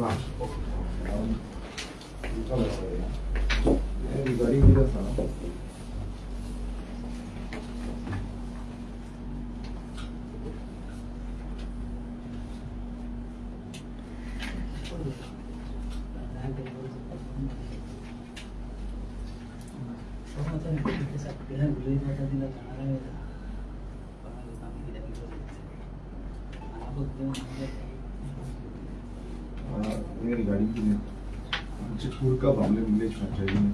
ना. रिगार्डींग कितें आसा रिगार्डींग कितें आमचे कुर्का बांबले विलेज पंचायतीन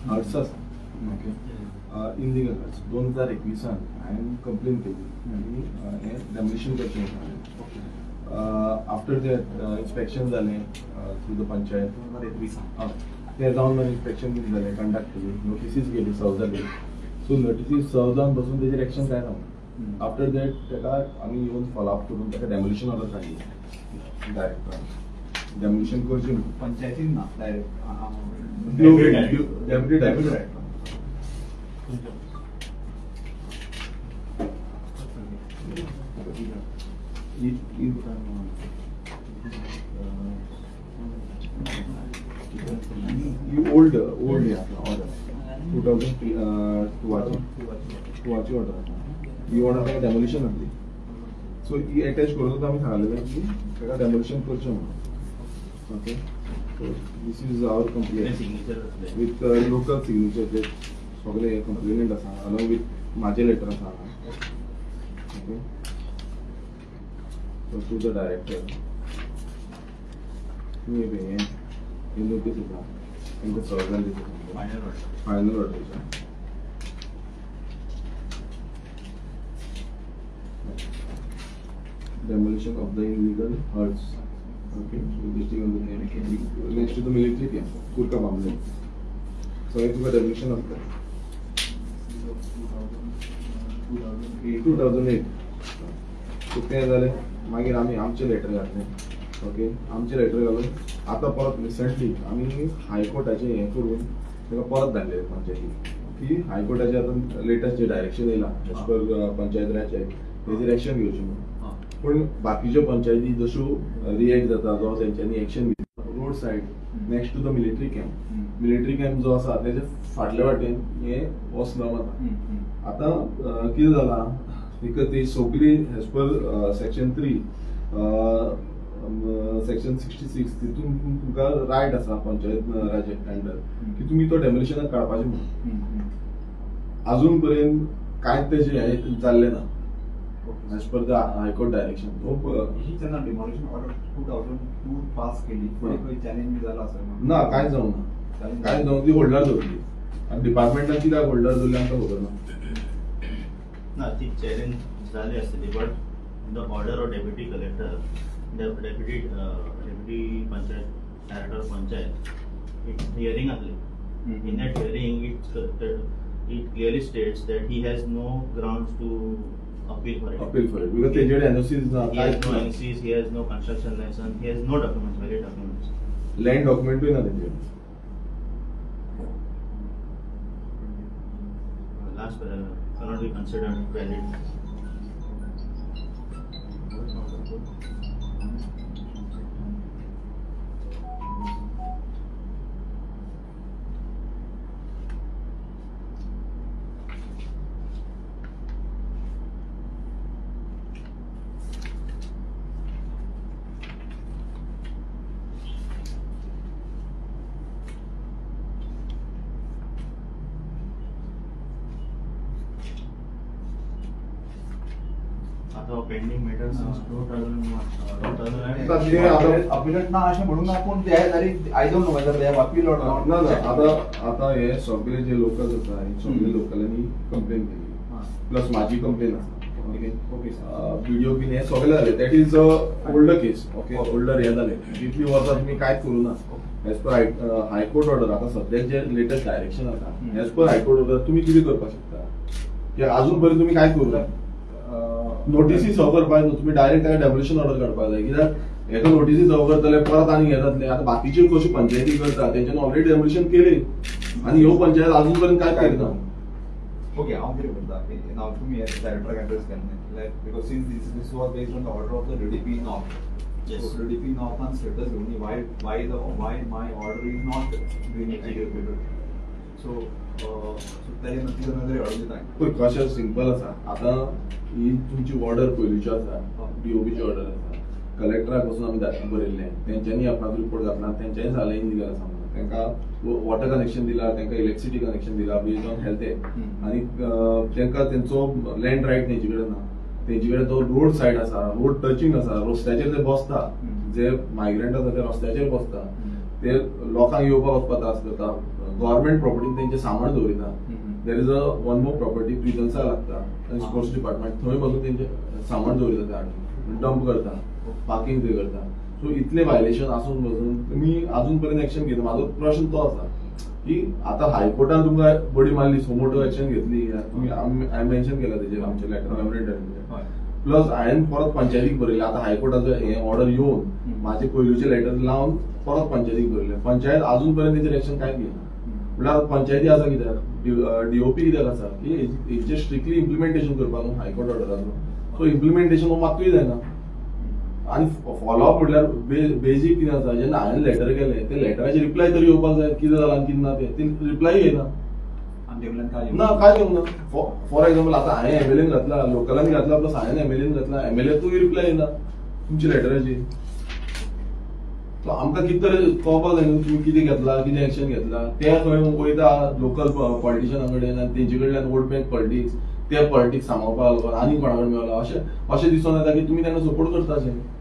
हर्ट्स आसा. ओके, इनलिगल हर्ट्स 2021 हांवें कंप्लेन केली आनी हें डेमोलिशन करचें म्हणून. आफ्टर that inspection जालें थ्रू the panchayat 2021. तें जावन मागीर इन्स्पेक्शन बीन जालें, कंडक्ट केली, नोटिसीस गेली सर्व जाली. सो नोटिसीस सर्व जावन बसून तेजेर एक्शन कांय जावना. आफ्टर that ताका आमी येवन फॉलोअप करून ताका डेमोलिशन ऑर्डर काडली डायरेक्टरान. डेमोलिशन करचें म्हणून पंचायतीन ना, डायरेक्ट डेप्युटी डायरेक्टर. ही ओल्ड ओल्ड हे आसा ऑर्डर 2002 ऑर्डर आसा. ही ऑर्डर ताका डेमोलिशन आसली. सो ही एटॅच करून आमी सांगलेलें की ताका डेमोलिशन करचें म्हणून. Okay, so this is our complaint with local signature. ते सगळे कंप्लेनंट आसा अलॉंग विथ म्हाजें लेटर आसा. Okay, so to the director तुमी हें ही नोटीस आसा तांकां सर्व जाल्ली final ऑर्डराच्या. Demolition of the illegal huts. Okay, so on the next to the military camp, Kurka Bamble. So हे तुका demolition आसता 2008. सो तें जालें मागीर आमी आमचें लेटर घातलें. ओके, आमचें लेटर घालून आतां परत रिसंटली आमी हायकोर्टाचें हें करून ताका परत धाडलें पंचायतीक की हायकोर्टाचें आतां लेटस्ट जें डायरेक्शन येयलां एज पर पंचायत राज एक्ट तेजेर एक्शन घेवचें म्हणून. पूण बाकीच्यो पंचायती जश्यो रिएक्ट जाता जावं तेंच्यांनी एक्शन घेता. Road side next to the military camp, military camp जो आसा तेजे फाटले वाटेन हें हो स्लम आसा. आतां कितें जालां because ती सगळी as per section 3 section 66 तितून तुमकां रायट आसा पंचायत राज एक्ट अंडर की तुमी तो डेमोलिशनाक काडपाचें म्हणून. आजून पर्यंत कांयच तेजें हें जाल्लें ना as per the high court direction. ही जेन्ना डिमॉलिशन ऑर्डर 2002 पास केली फुडें खंय चॅलेंज बी जाला आसत ना? कांयच जावंक ना, कांयच जावंक ती होल्डार दवरली आनी डिपार्टमेंटान कित्याक होल्डार दवरली आमकां खबर ना. ना, ती चॅलेंज जाली आसतली but the order of deputy collector, deputy panchayat director panchayat it hearing आसली. In that hearing it clearly states that he has no grounds to appeal for it. Appeal for it because तेजेकडे NOCs ना. He has no NOCs, he has no construction license, he has no documents, valid documents. Land डॉक्युमेंटूय ना तेजेकडे. Last paragraph cannot be considered valid. Pending matter since 2001. Appellate ना अशें म्हणून ना, पूण ते तरी I don't know whether they have appeal or not. ना ना, आतां आतां हे सगळे जे लोकल आसा हे सगळे लोकलांनी कंप्लेन केली प्लस म्हाजी कंप्लेन आसा. ओके ओके विडियो बीन हे सगळे जाले. That is a older case. Okay, older हे जाले इतली वर्सां तुमी कांयच करूं ना. As per high court order आतां सद्याक जे लेटस्ट डायरेक्शन आसा एज पर हायकोर्ट ऑर्डर तुमी कितें करपाक शकता की आजून पर्यंत तुमी कांयच करूं ना. नोटीसी सर्व करपाक न्हू, तुमी डायरेक्ट ताका डेमोलिशन ऑर्डर काडपाक जाय. कित्याक हेका नोटीसी सर्व करतले परत आनी हें जातलें. आतां बाकीच्यो कश्यो पंचायती करता तेंच्यांनी ऑलरेडी डेमोलिशन केली आनी ह्यो पंचायत आजून पर्यंत कांय करिना. ओके, हांव कितें करता नाव तुमी डायरेक्टराक एड्रेस केन्ना, because since this was based on the order of the DDP north, DP नॉर्थान स्टेटस घेवन why why the why my order is not being executed. So ताजे नंतर नजर हाडून दिता. पळय कशें सिंपल आसा. आतां ही तुमची ऑर्डर पयलींची आसा, डीओपीची ऑर्डर आसा. कलेक्टराक वचून आमी बरयल्लें, तेंच्यांनी आपणाचो रिपोर्ट घातला, तेंच्यांनी सांगलें इलिगल आसा म्हणून. तांकां वॉटर कनेक्शन दिला, तांकां इलेक्ट्रिसिटी कनेक्शन दिला बेज्ड ऑन हेल्थ एक्ट. आनी तांकां तेंचो लँड रायट तेंचे कडेन ना, तेंचे कडेन तो रोड सायड आसा, रोड टचिंग आसा, रस्त्याचेर ते बसता, जे मायग्रंट आसा ते रस्त्याचेर बसता, ते लोकांक येवपाक वचपाक त्रास करता, गव्हर्मेंट प्रॉपर्टीन तेंचें सामान दवरिना. There is a one more property प्रिजन्सा लागता आनी स्पोर्ट्स डिपार्टमेंट थंय पासून तेंचें सामान दवरिता, ते हाडून डंप करता, पार्किंग थंय करता. सो इतले व्हायलेशन आसून पासून तुमी अजून पर्यंत एक्शन घेना. म्हाजो प्रश्न तो आसा की आतां हायकोर्टान तुमकां बडी मारली, सुमोटो एक्शन घेतली तुमी, हांवें मेन्शन केला तेजेर आमच्या लेटर मेमोरेंडम, प्लस हांवें परत पंचायतीक बरयलें. आतां हायकोर्टाचो हें ऑर्डर येवन म्हाजे पयलूचे लेटर लावन परत पंचायतीक बरयलें, पंचायत अजून पर्यंत तेजेर एक्शन कांयच घेना. म्हळ्यार पंचायती आसा कित्याक, डीओपी कित्याक आसा की हेचें स्ट्रिक्टली इम्प्लिमेंटेशन करपाक न्हू हायकोर्ट ऑर्डराचो. सो इम्प्लिमेंटेशन हो मात्तूय जायना. आनी फॉलोअप म्हटल्यार बेजीक कितें आसा, जेन्ना हांवें लेटर केलें ते लेटराचे रिप्लाय तरी येवपाक जाय, कितें जालां आनी कितें ना तें, रिप्लाय येना ना, कांय येवंक ना. फॉर एग्जाम्पल आतां हांवें एमएलएन घातला, लोकलांनी घातला, प्लस हांवें एमएलएन घातला, एमएलएतूय रिप्लाय येना तुमच्या लेटराची. सो आमकां कितें तरी कळपाक जाय न्हू तुमी कितें घेतला, कितें एक्शन घेतला. ते खंय वयता लोकल पॉलिटिशना कडेन आनी तेंचे कडल्यान वोट बँक पॉलिटिक्स, ते पॉलिटिक्स सांबाळपाक लागून आनी कोणा कडेन मेवला अशें अशें दिसून येता की तुमी तांकां सपोर्ट करता. अशें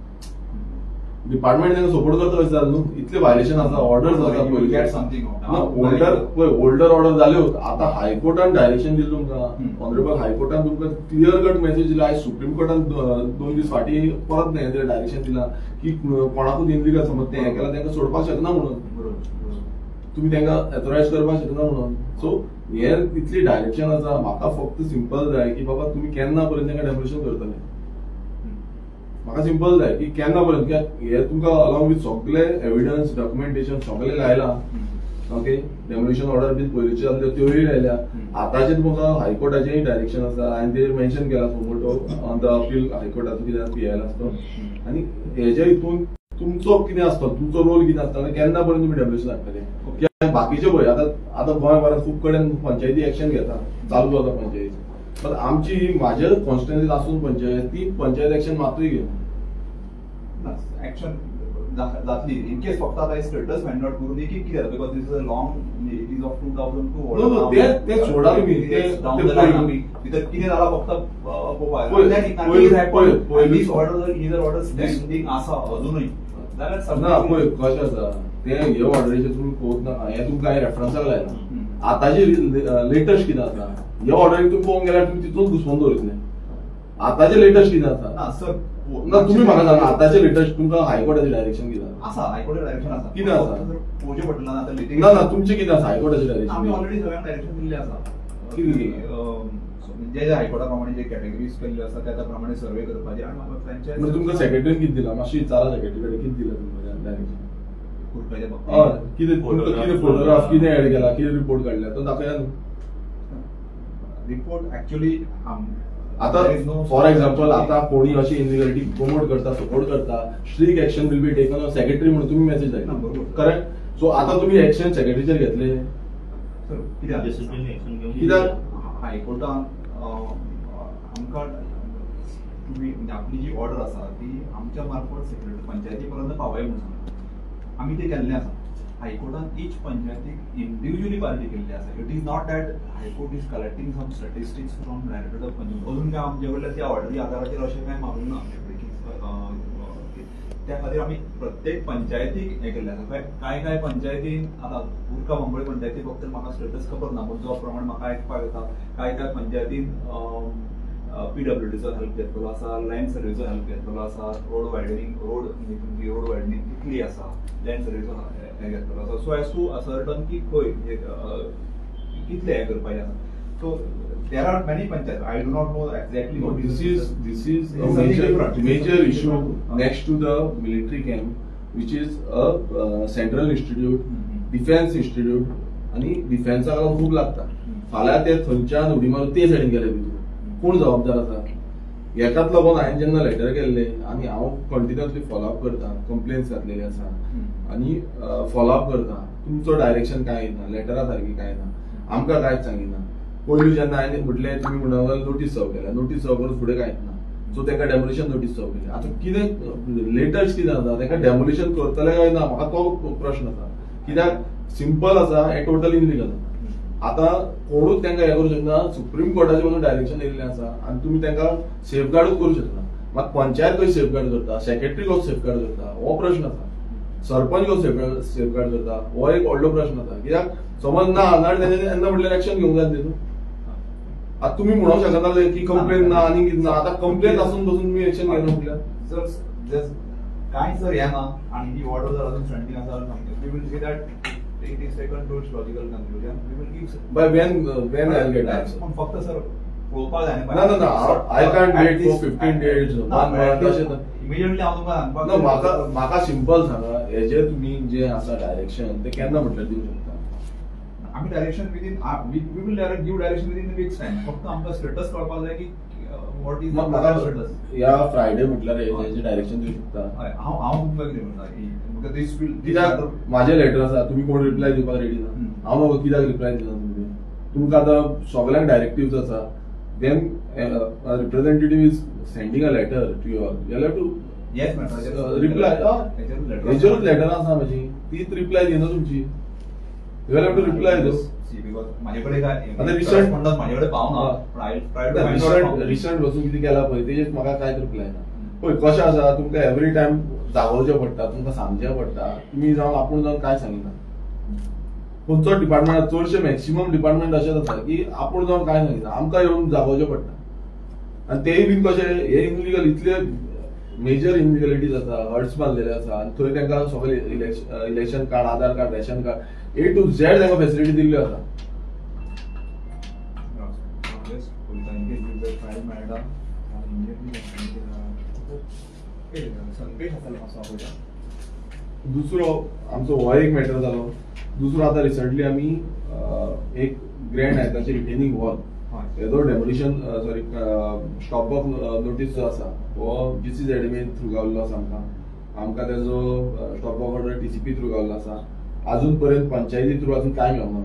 डिपार्टमेंट तांकां सपोर्ट करता कशें जालें न्हू, इतले व्हायलेशन आसा, ऑर्डर्स आसा पयलीं. ना ओल्डर पळय ओल्डर ऑर्डर जाल्यो, आतां हायकोर्टान डायरेक्शन दिलें तुमकां, ऑनरेबल हायकोर्टान तुमकां क्लियर कट मेसेज दिला. आयज सुप्रीम कोर्टान 2 दीस फाटीं परत हें डायरेक्शन दिलां की कोणाकूच इनलिगल समज तें हें केलां तांकां सोडपाक शकना म्हणून, तुमी तांकां एथोरायज करपाक शकना म्हणून. सो हें इतली डायरेक्शन आसा. म्हाका फक्त सिंपल जाय की बाबा तुमी केन्ना पर्यंत तांकां डेमोलिशन करतले, म्हाका सिंपल जाय की केन्ना पर्यंत, कित्याक हे तुमकां अलॉंग विथ सगळे एविडन्स डॉक्युमेंटेशन सगळें लायलां. ओके, डेमोलिशन ऑर्डर बीन पयलींच्यो जाल्ल्यो त्योय लायल्या, आतांचे तुमकां हायकोर्टाचेंय डायरेक्शन आसा, हांवें तेजेर मेन्शन केलां suo motu on the appeal हायकोर्टाचो कितें पीआयएल आसतो. आनी हेजे हितून तुमचो कितें आसता, तुमचो रोल कितें आसता आनी केन्ना पर्यंत तुमी डेमोलिशन हाडटले. कित्याक बाकीचे पळय आतां आतां गोंयभरांत खूब कडेन पंचायती एक्शन घेता, चालू आसा पंचायती, पण आमची म्हाज्या कॉन्स्टिट्युएन्सीत आसून पंचायत, ती पंचायत एक्शन मातूय घेना. एक्शन जातली इन केस फक्त आतां स्टेटस फायंड आउट करून की कितें जाता, because this is a long, it is of 2002. ते सोडा तुमी, भितर कितें जालां फक्त पळोवपाक. ऑर्डर इजर ऑर्डर स्टँडींग आसा अजुनूय जाल्यार ना. पळय कशें आसा तें, हे ऑर्डरीचें तुमी पळोवंक नाका, हें तुमकां हांवें रेफरन्साक लायलां. आतांचे लेटस्ट कितें आसा हे ऑर्डरीक तुमी पळोवंक गेल्यार तुमी तितून घुसपोवन दवरितले. आतांचे लेटस्ट कितें आसा सर ना तुमी म्हाका सांगा, आतांचे लेटस्ट तुमकां हायकोर्टाचें डायरेक्शन कितें आसा? हायकोर्टाचें डायरेक्शन आसा कितें आसा पळोवचें पडटलें आतां. ना ना तुमचें कितें आसा हायकोर्टाचें डायरेक्शन? आमी ऑलरेडी सगळ्यांक डायरेक्शन दिल्लें आसा, कितें दिलें? जे जे हायकोर्टा प्रमाणे जे कॅटेगरीज केल्ल्यो आसा त्या प्रमाणे सर्वे करपाचे. आनी फ्रँचायज तुमकां सेक्रेटरीन कितें दिलां मातशें विचारा सेक्रेटरी कडेन कितें दिलां तुमकां डायरेक्शन? हय, कितें कितें फोटोग्राफ कितें एड केला, कितें रिपोर्ट काडल्या तो दाखया न्हू रिपोर्ट. एक्चुअली आतां फॉर एग्जाम्पल आतां कोणी अशी इनलिगलिटी प्रमोट करता, सपोर्ट करता, strict action will be taken on secretary म्हणून तुमी मेसेज धाडली, करेक्ट? सो आतां तुमी एक्शन सेक्रेटरीचेर घेतले कित्याक? हायकोर्टान आमकां तुमी आपली जी ऑर्डर आसा ती आमच्या मार्फत सेक्रेटरी पंचायती पर्यंत पावय म्हणून सांगला, आमी तें केल्लें आसा. हायकोर्टान इच पंचायतीक इंडिविज्युअली पार्टी केल्ली आसा. It is not that high court is collecting some statistics from director of panchayat. अजून काय आमचे कडल्यान त्या ऑर्डरी आधाराचेर अशें कांय मागूंक ना आमचे कडेन की त्या खातीर आमी प्रत्येक पंचायतीक हें केल्लें आसा. कांय कांय पंचायतीन आतां उरका बांबोळे पंचायती फक्त म्हाका स्टेटस खबर ना, पूण जो प्रमाणे म्हाका आयकपाक येता कांय कांय पंचायतीन पीडब्ल्यूडीचो हेल्प घेतलेलो आसा, लँड सर्वेचो हेल्प घेतलेलो आसा, रोड वायडनिंग, रोड म्हणजे तुमची रोड वायडनिंग कितली आसा, लँड सर्वेचो हें घेतलेलो आसा. सो एज टू असर्टन की खंय म्हणजे कितले हें करपाचें आसा. So there are many panchayat, I do not know exactly. This is a major issue next to the military camp, which is a central institute, defence institute, आनी डिफेन्साक लागून खूब लागता. फाल्यां ते थंयच्यान उडी मारून ते सायडीन गेले भितर, कोण जबाबदार आसा? हेकाच लागून हांवें जेन्ना लेटर केल्लें आनी हांव कंटिन्युअसली फॉलोअप करता, कंप्लेन्स घातलेले आसा आनी फॉलोअप करता. तुमचो डायरेक्शन कांय ना, लेटरा सारकी कांय ना, आमकां कांयच सांगिना. पयलू जेन्ना हांवें म्हटलें तुमी म्हणून नोटीस सर्व केल्या, नोटीस सर्व करून फुडें कांयच ना. सो तांकां डेमोलिशन नोटीस सर्व केली. आतां कितें लेटस्ट कितें आसा, तांकां डेमोलिशन करतले काय ना म्हाका तो प्रश्न आसा. कित्याक सिंपल आसा, हें टोटल इलिगल आसा. आतां कोणूच तांकां हें करूं शकना. सुप्रीम कोर्टाचें वचून डायरेक्शन येयल्लें आसा आनी तुमी तांकां सेफगार्डूच करूं शकना. मात पंचायत कशी सेफगार्ड करता, सेक्रेटरी कसो सेफगार्ड करता हो प्रश्न आसा, सरपंच कसो सेफगार्ड करता हो एक व्हडलो प्रश्न आसा. कित्याक समज ना जाल्यार तेंच्यांनी तेन्ना म्हटल्यार एक्शन घेवंक जाय न्ही. आतां तुमी म्हणूंक शकनाले की कंप्लेन ना आनी कितें ना. आतां कंप्लेन आसून बसून तुमी एक्शन घेना म्हटल्यार सर कांय सर हें ना. आनी ही ऑर्डर जर अजून स्टँडींग आसा we will say that it is taken to its logical conclusion. We will give by when I will get answer. पण फक्त सर पळोवपाक जाय. ना ना ना, I can't wait for 15 days, 1 month अशें ना. इमिडिएटली हांव तुमकां सांगपाक ना. म्हाका म्हाका सिंपल सांगा, हेजे तुमी जे आसा डायरेक्शन ते केन्ना म्हटल्यार दिवंक शकता? आमी direction within we will direct give direction within weeks time. फक्त आमकां स्टेटस कळपाक जाय की what is म्हाका स्टेटस. ह्या फ्रायडे म्हटल्यार हेजे डायरेक्शन दिवंक शकता? हांव हांव तुमकां कितें म्हणटा, this will कित्याक म्हाजे लेटर आसा, तुमी कोण रिप्लाय दिवपाक रेडी ना. हांव म्हाका कित्याक रिप्लाय दिना तुमी? तुमकां आतां सगल्यांक डायरेक्टिव्स आसा. Then representative is sending a letter to you all, you have to yes reply. हेजेरूच letter आसा म्हाजी, तीच रिप्लाय दिना तुमची. You have to reply दो. माझ्याकडे काय आता recent- माझ्याकडे पावना, पण I try to recent recent वचून कितें केला पळय तेजेर म्हाका कांयच रिप्लाय ना. पळय कशें आसा, तुमकां एवरी टायम जागोवचें पडटा, तुमकां सांगचें पडटा. तुमी जावन आपूण जावन कांय सांगिना. खंयचो डिपार्टमेंट, चडशे मॅक्सिमम डिपार्टमेंट अशेंच आसा की आपूण जावन कांय सांगिना, आमकां येवन जागोवचें पडटा. आनी तेय बीन कशें हे इनलिगल, इतले मेजर इनलिगलिटीज आसा, हट्स बांदलेले आसा आनी थंय तांकां सगळे election card, Aadhaar card, ration card, A to Z तांकां फेसिलिटी दिल्ल्यो आसा. फायल मेळटा संकेश आसा मातसो पळयता. दुसरो आमचो हो एक मॅटर जालो. दुसरो आतां रिसंटली आमी एक ग्रँड हायताचे रिटेनिंग वॉल हेजो demolition sorry stop work notice जो आसा हो GCZMA through गावल्लो आसा आमकां. आमकां तेजो stop work order TCP through गावल्लो आसा. अजून पर्यंत पंचायती थ्रू अजून कांय मेळना.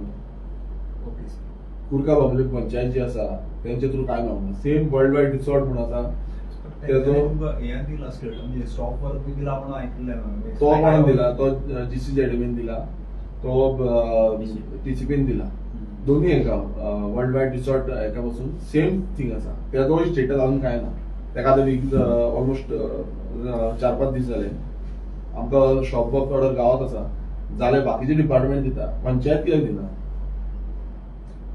कुर्का बांबोळी पंचायत जी आसा तेंचे थ्रू कांय मेळना. सेम वर्ल्ड वायड रिसॉर्ट म्हूण आसा तेजो हें दिला स्टेट म्हणजे स्टॉप वर्क बी दिला म्हणून आयकल्लें. तो कोणाक दिला? तो GCZMA दिला, तो TCP दिला. दोन्ही हेका वर्ल्ड वायड रिसॉर्ट हेका पासून सेम थिंग आसा. तेजो स्टेटस अजून कांय ना. तेका आतां वीक ऑलमोस्ट 4-5 दीस जाले. आमकां स्टॉप वर्क ऑर्डर गावत आसा जाल्यार बाकीचे डिपार्टमेंट दिता, पंचायत कित्याक दिना?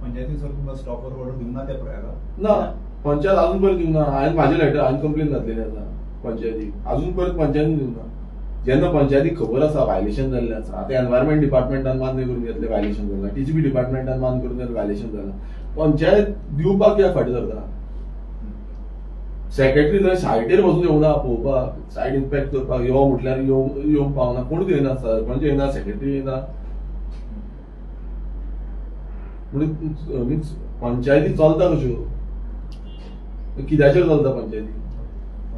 पंचायतीन सर तुमकां स्टॉप वर्क ऑर्डर दिवंक ना त्या प्रयागा? ना, पंचायत अजून पर्यंत दिवंक ना. हांवें म्हाजें लेटर, हांवें कंप्लेन घातलेली आसा पंचायतीक, अजून पर्यंत पंचायतीन दिवंक ना. जेन्ना पंचायतीक खबर आसा व्हायलेशन जाल्लें आसा, आतां एनवायरमेंट डिपार्टमेंटान मान्य करून घेतलें व्हायलेशन जालां, TCP डिपार्टमेंटान मान्य करून घेतलें व्हायलेशन जालां, पंचायत दिवपाक कित्याक फाटीं सरता? सेक्रेटरी थंय सायटीर बसून येवना पळोवपाक, सायट इन्स्पेक्ट करपाक यो म्हटल्यार येवंक पावना, कोणूच येयना, सरपंच येयना, सेक्रेटरी येयना. म्हणजे मिन्स पंचायती चलता कश्यो, कित्याचेर चलता पंचायती?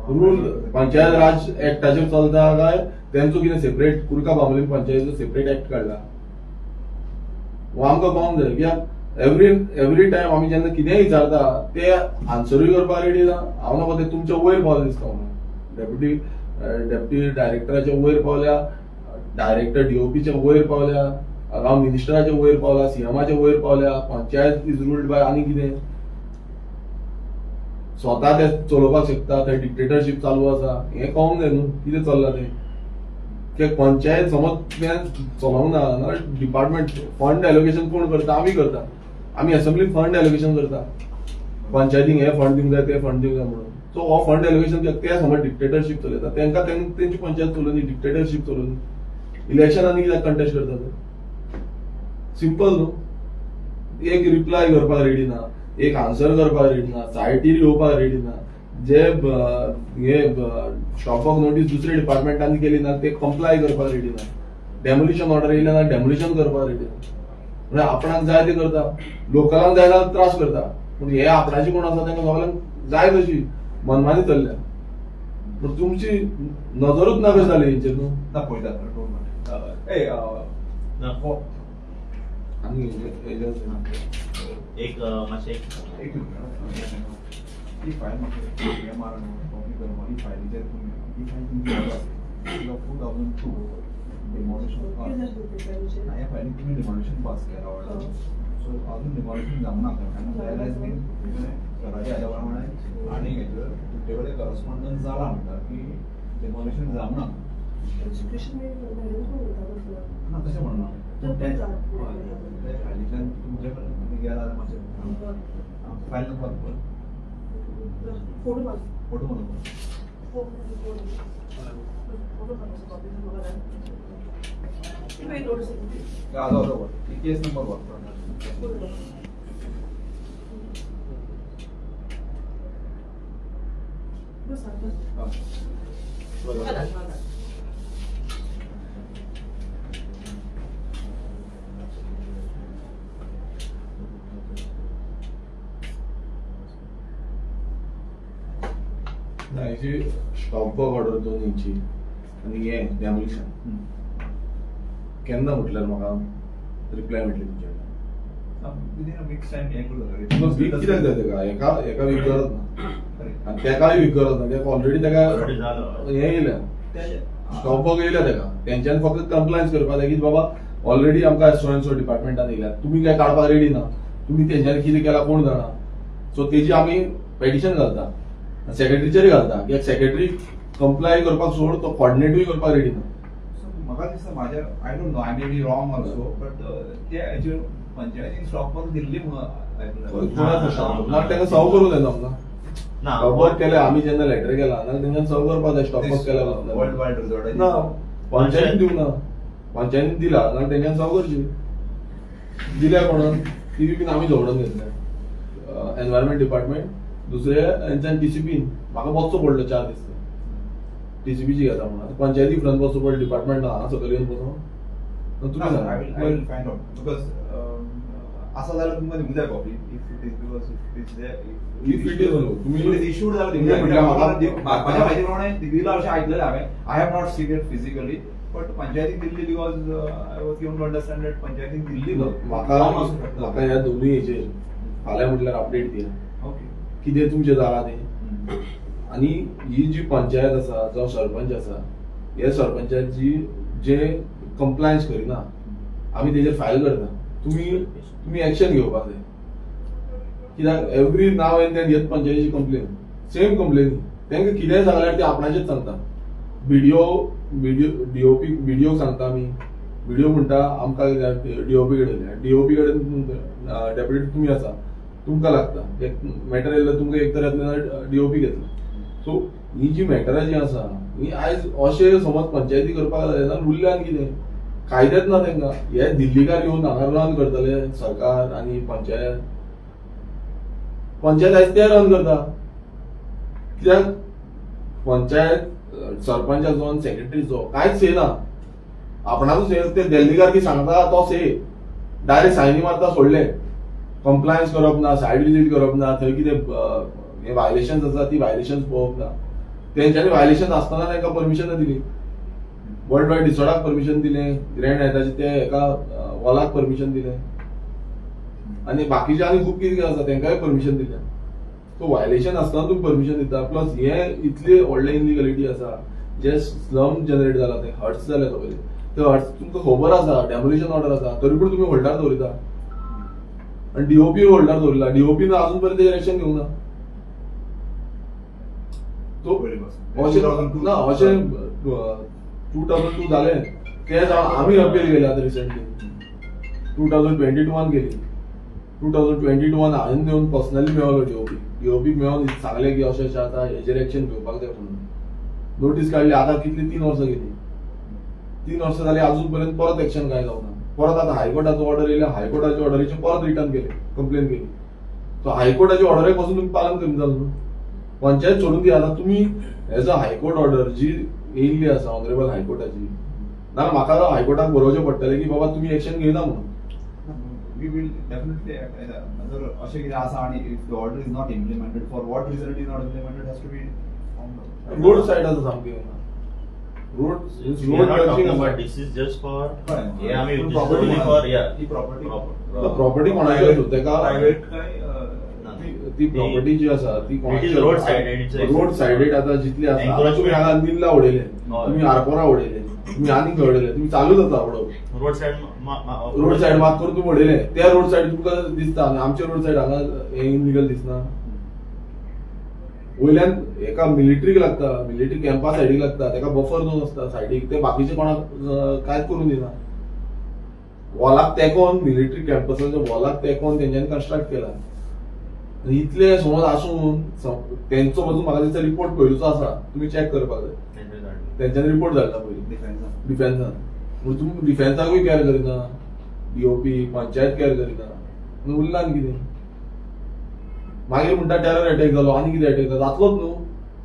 रूल पंचायत राज एक्टाचेर चलता काय तेंचो कितें सेपरेट कुर्का बांबोळी पंचायतीचो सेपरेट एक्ट काडला? हो आमकां कळोंक जाय. कित्याक एवरी टायम आमी जेन्ना कितेंय विचारता ते आन्सरूय करपाक रेडी ना. हांव नाका ते तुमच्या वयर पावले दिसता म्हाका. डेप्युटी डायरेक्टराच्या वयर पावल्या, डायरेक्टर DOPच्या वयर पावल्या, हांव मिनिस्टराच्या वयर पावला, CMआच्या वयर पावल्या. पंचायत is ruled bye आनी कितें स्वता ते चलोवपाक शकता, थंय डिक्टेटरशीप चालू आसा. हें कळोंक जाय न्हू कितें चल्लां तें. कित्याक पंचायत समज तें चलोवंक ना जाल्यार डिपार्टमेंट फंड एलोकेशन कोण करता? आमी करता. आमी असेंब्लीन फंड एलोकेशन करता, पंचायतीक हे फंड दिवंक जाय, ते फंड दिवंक जाय म्हणून. सो हो फंड एलोकेशन ते समज डिक्टेटरशीप चलयता, तेंकां तेंची पंचायत चलोवनी, डिक्टेटरशीप चलोवनी. इलेक्शनांनी कित्याक कंटेस्ट करता ते? सिंपल न्हू. एक रिप्लाय करपाक रेडी ना, एक आन्सर करपाक रेडी ना, सायटीर येवपाक रेडी ना. जे हे स्टॉप वर्क नोटीस दुसऱ्या डिपार्टमेंटान केली ना ते कंप्लाय करपाक रेडी ना, डेमोलिशन ऑर्डर येयले ना डेमोलिशन करपाक रेडी ना. म्हणजे आपणाक जाय ते करता, लोकलांक जाय जाल्यार त्रास करता, पूण हे आपणाचे कोण आसा तांकां सगळ्यांक जाय तशी. मनमानी चल्ल्या. पूण तुमची नजरूच ना कशी जाली हेंचेर न्हू. ना पळयता आनी एक मातशें एक ही फायल म्हाका हें मारून कॉपी करपा ही फायलीचेर तुमी ही फायल तुमची ऑर्डर आसा 2002 डिमॉलिशन. ह्या फायलीक तुमी डिमॉलिशन पास केला ऑर्डर. सो अजून डिमॉलिशन जावंक ना कारण रियलायज बीन घराच्या हाज्या प्रमाणे आनी हेजेर तुमचे कडेन करस्पॉन्डन्स जाला म्हणटा की डिमॉलिशन जावंक ना. ना तशें म्हणना पूण ते फायलीच्यान तुमचे कडेन तुमी गेला जाल्यार मातशें फायल नंबर पळय फोटो मारून केस नंबर वापर. ना हेची स्टॉप वर्क ऑर्डर दोन हेची आनी हें डेमोलिशन केन्ना म्हटल्यार म्हाका रिप्लाय मेळटली तुमच्या कडल्यान? विदीन अ वीक्स टायम हें करूं. वीक कित्याक जाय तेका? एका एका वीक गरज ना आनी तेकाय वीक गरज ना. तेका ऑलरेडी तेका हें येयल्या स्टॉप वर्क येयल्या तेका. तेंच्यानी फक्त कंप्लायन्स करपाक जाय की बाबा ऑलरेडी आमकां सो एन सो डिपार्टमेंटान येयल्या, तुमी काय काडपाक रेडी ना, तुमी तेंच्यानी कितें केलां कोण जाणा. सो तेजी आमी पेटिशन घालता, सेक्रेटरीचेर घालता की सेक्रेटरी कंप्लाय करपाक सोड, तो कॉर्डिनेटूय करपाक रेडी ना. म्हाका दिसता म्हाज्या I don't know I may be wrong also but ते हेचेर पंचायतीन स्टॉप वर्क दिल्ली म्हणून ना ताका सर्व करूं जायना आमकां. स्टॉप वर्क केलें आमी जेन्ना लेटर केला ना तेंच्यान सर्व करपाक जाय. स्टॉप वर्क केला वर्ल्ड वायड रिजॉर्ट ना पंचायतीन दिवंक ना, पंचायतीन दिला ना तेंच्यान सर्व करची. दिल्या कोणान ती बीन आमी झगडून घेतल्या एनवायरमेंट डिपार्टमेंट दुसरे हेंच्यान टीसीपीन. म्हाका बसचो पडलो 4 दीस टीसीपीची घेता म्हणून. पंचायती फुड्यान बसचो पडलो, डिपार्टमेंट ना हांगा सकयल येवन बसोन. तुमी फायंड आवट because आसा जाल्यार तुमकां दिवंक जाय copy. If it is because if it is there if it is तुमी it is issued जाल्यार दिवंक जाय. म्हाज्या म्हायती प्रमाणे दिला अशें आयकलेलें हांवें. I have not seen it physically but पंचायतीन दिल्ली because I was given to understand that पंचायतीन दिल्ली. म्हाका म्हाका ह्या दोनूय हेचेर फाल्यां म्हटल्यार अपडेट दिया ओके कितें तुमचें जालां तें. आनी ही जी पंचायत आसा जावं सरपंच आसा हे सरपंचाची जे कंप्लायन्स करिना आमी तेजेर फायल करता. तुमी तुमी एक्शन घेवपाक जाय कित्याक एवरी नाव एंड then येत पंचायतीची कंप्लेन सेम कंप्लेनी. तांकां कितेंय सांगल्यार ते आपणाचेच सांगता. बीडीओ बीडीओ डीओपी बीडीओक सांगता आमी, बीडीओ म्हणटा आमकां डीओपी कडेन, डीओपी कडेन डेप्युटी तुमी आसा तुमकां लागता मॅटर येयल्यार तुमकां एक तर येतलें डीओपी घेतलें. सो ही जी मॅटरां जी आसा ही आयज अशें समज पंचायती करपाक जायना उरलें आनी कितें कायदेच ना तांकां. हे दिल्लीकार येवन हांगा रन करतले सरकार आनी पंचायत. पंचायत आयज ते रन करता कित्याक पंचायत सरपंचाचो आनी सेक्रेटरीचो कांयच से ना, आपणाचो से. ते दिल्लीकार की सांगता तो से डायरेक्ट सायनी मारता सोडले. कंप्लायन्स करप ना, सायड विजीट करप ना, थंय कितें हे व्हायलेशन्स आसा ती व्हायलेशन्स पळोवप ना. तेंच्यांनी व्हायलेशन आसतना तांकां परमिशन दिली. वर्ल्ड वायड रिसॉर्टाक परमिशन दिलें, ग्रँड हायताचे ते एका हॉलाक परमिशन दिलें आनी बाकीचे आनी खूब कितें आसा तांकांय परमिशन दिलें. सो व्हायलेशन आसतना तुमी परमिशन दिता. प्लस हे इतले व्हडले इनलिगलिटी आसा जे स्लम जनरेट जाला ते हट्स जाले सगळे ते हट्स तुमकां खबर आसा, डेमोलिशन ऑर्डर आसा तरी पूण तुमी होल्डार दवरिता आनी डीओपी होल्डार दवरिला. डीओपीन अजून पर्यंत तेजेर एक्शन घेवंक ना. तो अशें ना अशें 2002 जालें ते जावन आमी अपील केल्या आतां रिसंटली 2022 केली. 2022 हांवें येवन पर्सनली मेळलो डीओपी. डीओपीक मेळोन सांगलें की अशें अशें आतां हेजेर एक्शन घेवपाक जाय म्हणून. नोटीस काडली. आतां कितली 3 वर्सां गेली, 3 वर्सां जाली अजून पर्यंत परत एक्शन कांय जावना. परत आतां हायकोर्टाचो ऑर्डर येयल्या, हायकोर्टाच्या ऑर्डरीचेर परत रिटर्न केले, कंप्लेन केली. सो हायकोर्टाच्या ऑर्डरीक पासून तुमी पालन करीना जालें न्हू. पंचायत सोडून दिया. आतां तुमी एज अ हायकोर्ट ऑर्डर जी येयल्ली आसा ऑनरेबल हायकोर्टाची, ना म्हाका हायकोर्टाक बरोवचें पडटलें की बाबा तुमी एक्शन घेयना म्हणून. We will definitely जर अशें कितें आसा आनी if the order is not implemented, for what reason it is not implemented has to be found. Road side आसा सामकी, road. Road, this is just for हे आमी फॉर ही प्रॉपर्टी प्रॉपर्टी कोणाची आसूं तेका प्रायव्हेट काय ती प्रॉपर्टी जी आसा ती कोणाची रोड सायडेड, रोड सायडेड आतां जितली आसा, तुमी हांगा निल्ला उडयले, तुमी आरपोरा उडयले, तुमी आनीक उडयले, तुमी चालूच आसा उडोवप. रोड सायड, रोड सायड मात करून तुमी उडयले, त्या रोड सायड तुमकां दिसता आनी आमचे रोड सायड हांगा हें इलिगल दिसना. वयल्यान एका मिलिटरीक लागता, मिलिटरी कॅम्पा सायडीक लागता, तेका बफर झोन आसता सायडीक, ते बाकीचे कोणाक कांयच करूंक दिना. वॉलाक तेंकोन, मिलिटरी कॅम्पसाच्या वॉलाक तेंकोन तेंच्यांनी कन्स्ट्रक्ट केला. इतले समज आसून तेंचो पासून म्हाका दिसता रिपोर्ट पयलूचो आसा, तुमी चॅक करपाक जाय. तेंच्यांनी रिपोर्ट धाडला पयलीं डिफेन्सान, म्हणून तुमी डिफेन्साकूय कॅर करिना, डीओपी पंचायत कॅर करिना, उरला आनी कितें. मागीर म्हणटा टेरर अटॅक जालो आनी कितें अटॅक जालो, जातलोच न्हू.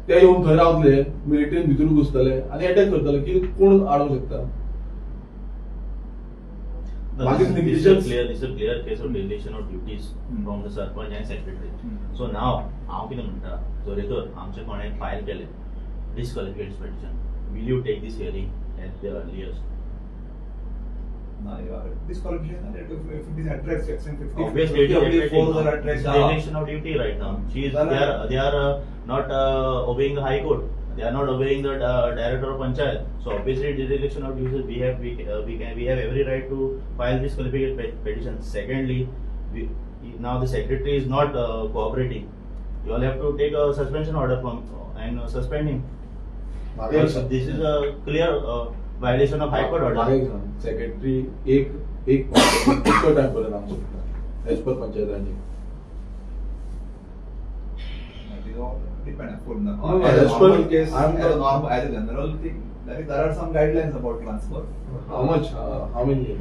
ते येवन थंय रावतले, मिलिटरीन भितर घुसतले आनी अटॅक करतले, कितें कोण आडोवंक शकता. This is a clear case of dereliction of duties from the sarpanch and secretary. So now, हांव कितें म्हणटा, जर तर आमचे कोणें फायल केलें disqualification petition, will you take this hearing at the earliest? ना, disqualification if it is addressed section 50, obviously it is dereliction of duty right now. She is, they are not obeying the High Court. They are not obeying the director of panchayat. So obviously dereliction of duties, we have every right to file this disqualification petition. Secondly, now the secretary is not cooperating. You all have to take a suspension order from and suspend him. This is a clear violation of High Court order. Secretary एक एक इतको time पर्यंत आमचो as per panchayat Raj. Depend on no, as a normal case, as a normal, as a general thing, there are some guidelines about transfer. How much? How many years?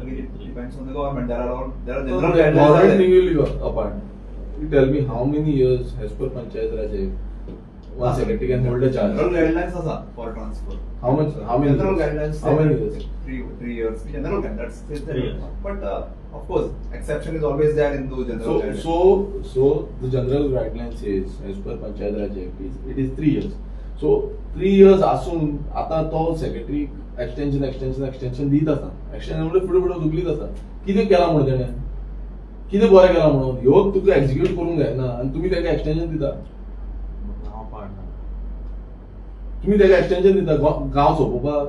Again, it depends on the government. There are general guidelines. Government will apart. You tell me how many years as per Panchayat Raj one secretary can hold a charge? General guidelines are for transfer. How much? How many? General guidelines. How many years? 3 years. General guidelines. That's 3 years. But of course, exception is always there in those general guidelines. So the general guidelines is as per Panchayat Raj Act is it is 3 years. So 3 years asun आता तो secretary extension extension extension दीत आसा, extension म्हणजे फुडें फुडें दुखलीत आसा. कितें केलां म्हणून तेणें, कितें बरें केलां म्हणून ह्यो तुका एक्झिक्यूट करूंक जायना आनी तुमी ताका एक्सटेंशन दिता. तुमी ताका एक्सटेंशन दिता गांव सोंपोवपाक,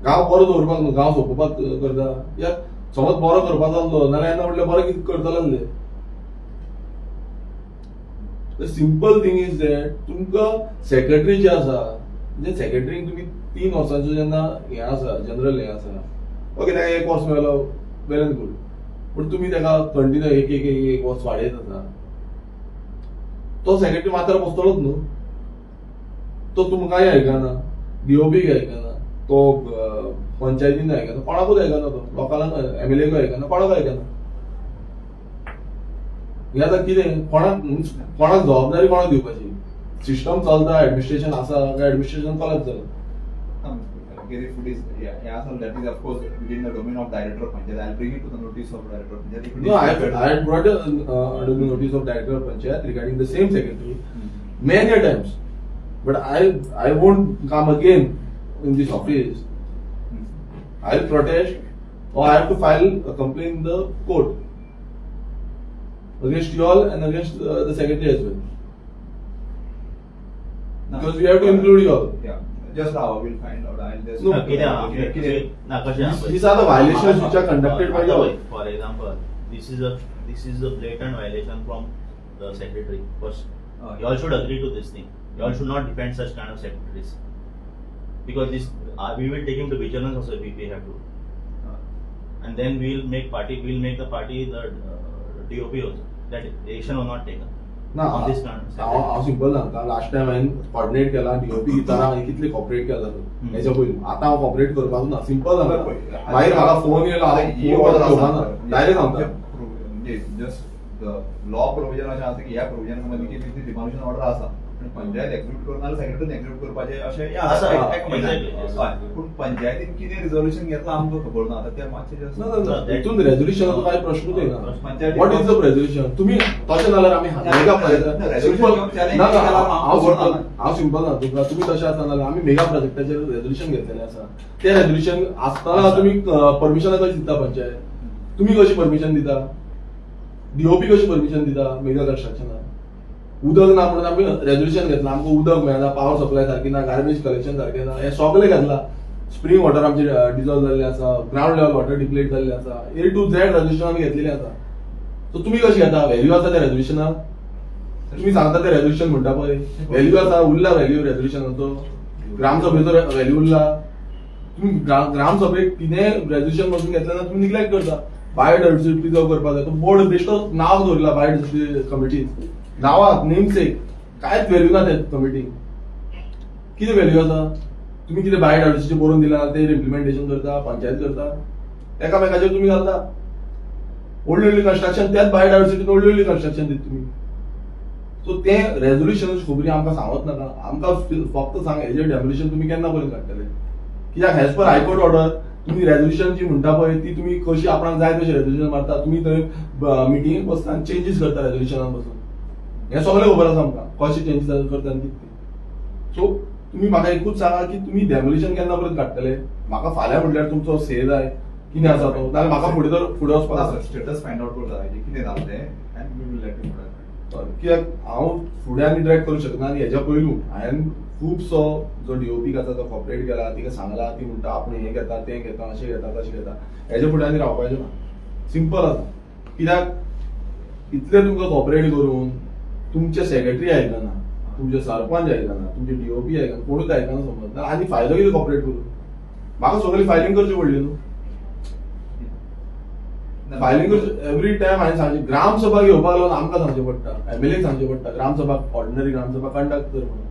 गांव बरो दवरपाक न्हू, गांव सोंपोवपाक करता. या समज बरो करपाचो आसलो नाल्यार येन्ना म्हटल्यार बरें कितें करतले आसले. The simple thing is that तुमकां सेक्रेटरी जे आसा, म्हणजे सेक्रेटरीक तुमी 3 वर्सांचो जेन्ना हें आसा, जनरल हें आसा, ओके ताका एक वर्स मेळ्ळो, वेल एंड गूड, पूण तुमी ताका कंटिन्यू एक एक एक एक वर्स वाडयत आसा. तो सेक्रेटरी मात्र बसतलोच न्हू, तो तुमकांय आयकना, डीओपीक आयकना, तो पंचायतीन आयकना, कोणाकूच आयकना, तो लोकांक एमएलएकूय आयकना, कोणाक आयकना. हें आतां कितें, कोणाक कोणाक जबाबदारी कोणाक दिवपाची? सिस्टम चलता, एडमिनिस्ट्रेशन आसा काय एडमिनिस्ट्रेशन कोलॅप्स जालां? If it is, that is of course within the domain of director of panchayat. I'll bring it to the notice of director of panchayat. No, I had brought under the notice of director of panchayat regarding the same secretary many a times, but I won't come again in this office. I'll protest or I have to file a complaint in the court against you all and against the secretary as well. No, because we have to include you all. Yeah. Just now we'll find out. I'll just. No, these are the violations which are conducted by you all. For example, this is a blatant violation from the secretary. First, you all should agree to this thing. You all should not defend such kind of secretaries, because this we will take him to vigilance also if we have to, and then we'll make the party the DOP also that action was not taken. ना, हांव simple सांगता, last time हांवें coordinate केला DOP दिताना हांवें कितले cooperate केला हेच्या पयलीं, आतां हांव कॉपरेट करपाक ना. सिंपल सांगता, मागीर म्हाका फोन येयलो, हांव डायरेक्ट सांगता. जस्ट लॉ प्रोविजन अशें आसा की ह्या प्रोविजन मदीं की डिमॉलिशन ऑर्डर आसा, पंचायत एक्झिक्यूट करून नाल्यार सेक्रेटरीन एक्झिक्यूट करपाचें अशें हें पूण पंचायतीन कितें रिजोल्युशन घेतलां आमकां खबर ना. आतां तें मातशें हितून रेजोल्युशनाचो कांय प्रश्नूच येना. What is the resolution? तुमी तशें जाल्यार आमी मेगा प्रोजेक्ट ना, हांव सिंपल ना तुमकां, तुमी तशें आसता जाल्यार आमी मेगा प्रोजेक्टाचेर रेजोल्युशन घेतलेलें आसा. तें रेजोल्युशन आसतना तुमी परमिशनां कशी दिता पंचायत? तुमी कशी परमिशन दिता? डीओपी कशी परमिशन दिता मेगा कन्स्ट्रक्शनाक? उदक ना म्हणून आमी रेजोल्युशन घेतलां, आमकां उदक मेळना, पावर सप्लाय सारकी ना, गार्बेज कलेक्शन सारकें ना, हें सगळें घेतलां. स्प्रींग वॉटर आमचें डिजॉल्व जाल्लें आसा, ग्रावंड लेवल वॉटर डिप्लेट जाल्लें आसा, ए टू झेड रेजोल्युशन आमी घेतलेलें आसा. सो तुमी कशी घेता? व्हॅल्यू आसा त्या रेजोल्युशनाक? तुमी सांगता तें रेजोल्युशन म्हणटा पळय, व्हॅल्यू आसा, उरला व्हॅल्यू रेजोल्युशनाचो? ग्रामसभेचो व्हॅल्यू उरला? तुमी ग्रामसभेक कितेंय रेजोल्युशन बसून घेतलें ना तुमी निग्लेक्ट करता. बायोडायवर्सिटी प्रिजर्व करपाक जाय, तो बोर्ड बेश्टो नांव दवरला बायोडायवर्सिटी कमिटी, नांवाक नेमसेक कांयच व्हॅल्यू ना त्या कमिटीक. कितें व्हॅल्यू आसा? तुमी कितें बायोडायवर्सिटी बरोवन दिला तें इम्प्लिमेंटेशन करता, पंचायत करता, एकामेकाचेर तुमी घालता. व्हडली व्हडली कन्स्ट्रक्शन त्याच बायोडायवर्सिटीन व्हडली व्हडली कन्स्ट्रक्शन दिता तुमी. सो तें रेजोल्युशनाची खबरी आमकां सांगत नाका, आमकां फक्त सांग हेजेर डेमोलिशन तुमी केन्ना पर्यंत काडटले? कित्याक एज पर हायकोर्ट ऑर्डर तुमी रेजोल्युशन जी म्हणटा पळय ती तुमी कशी आपणाक जाय तशी रेजोल्युशन मारता. तुमी थंय मिटिंगेक बसता आनी चेंजीस करता रेजोल्युशनान बसून. हें सगळें खबर आसा आमकां कशें चेंजीस करता आनी कितें. सो तुमी म्हाका एकूच सांगा की तुमी डेमोलिशन केन्ना पर्यंत काडटले? म्हाका फाल्यां म्हटल्यार तुमचो से जाय कितें आसा तो, नाल्यार म्हाका फुडें तर फुडें वचपाक आसा. स्टेटस फायंड आवट करता कितें जालें तें. कित्याक हांव फुडें आनी ड्रॅग करूंक शकना. आनी हेज्या पयलू हांवें खुबसो जो डीओपीक आसा तो कॉपरेट केला, तिका सांगला, ती म्हणटा आपूण हें घेता तें घेता अशें घेता तशें घेता. हेज्या फुडें आनी रावपाचें ना, सिंपल आसा. कित्याक इतलें तुमकां कॉपरेट करून तुमचे सेक्रेटरी आयकना, तुमचे सरपंच आयकना, तुमचे डीओपी आयकना, कोणूच आयकना समज ना. आनी फायदो कितें कॉपरेट करून? म्हाका सगळी फायलींग करची पडली न्हू, फायलींग करची एवरी टायम. हांवें सांगचें ग्रामसभा घेवपाक लागून आमकां सांगचें पडटा, एमएलएक सांगचें पडटा ग्रामसभा, ऑर्डिनरी ग्रामसभा कंडक्ट कर म्हणून.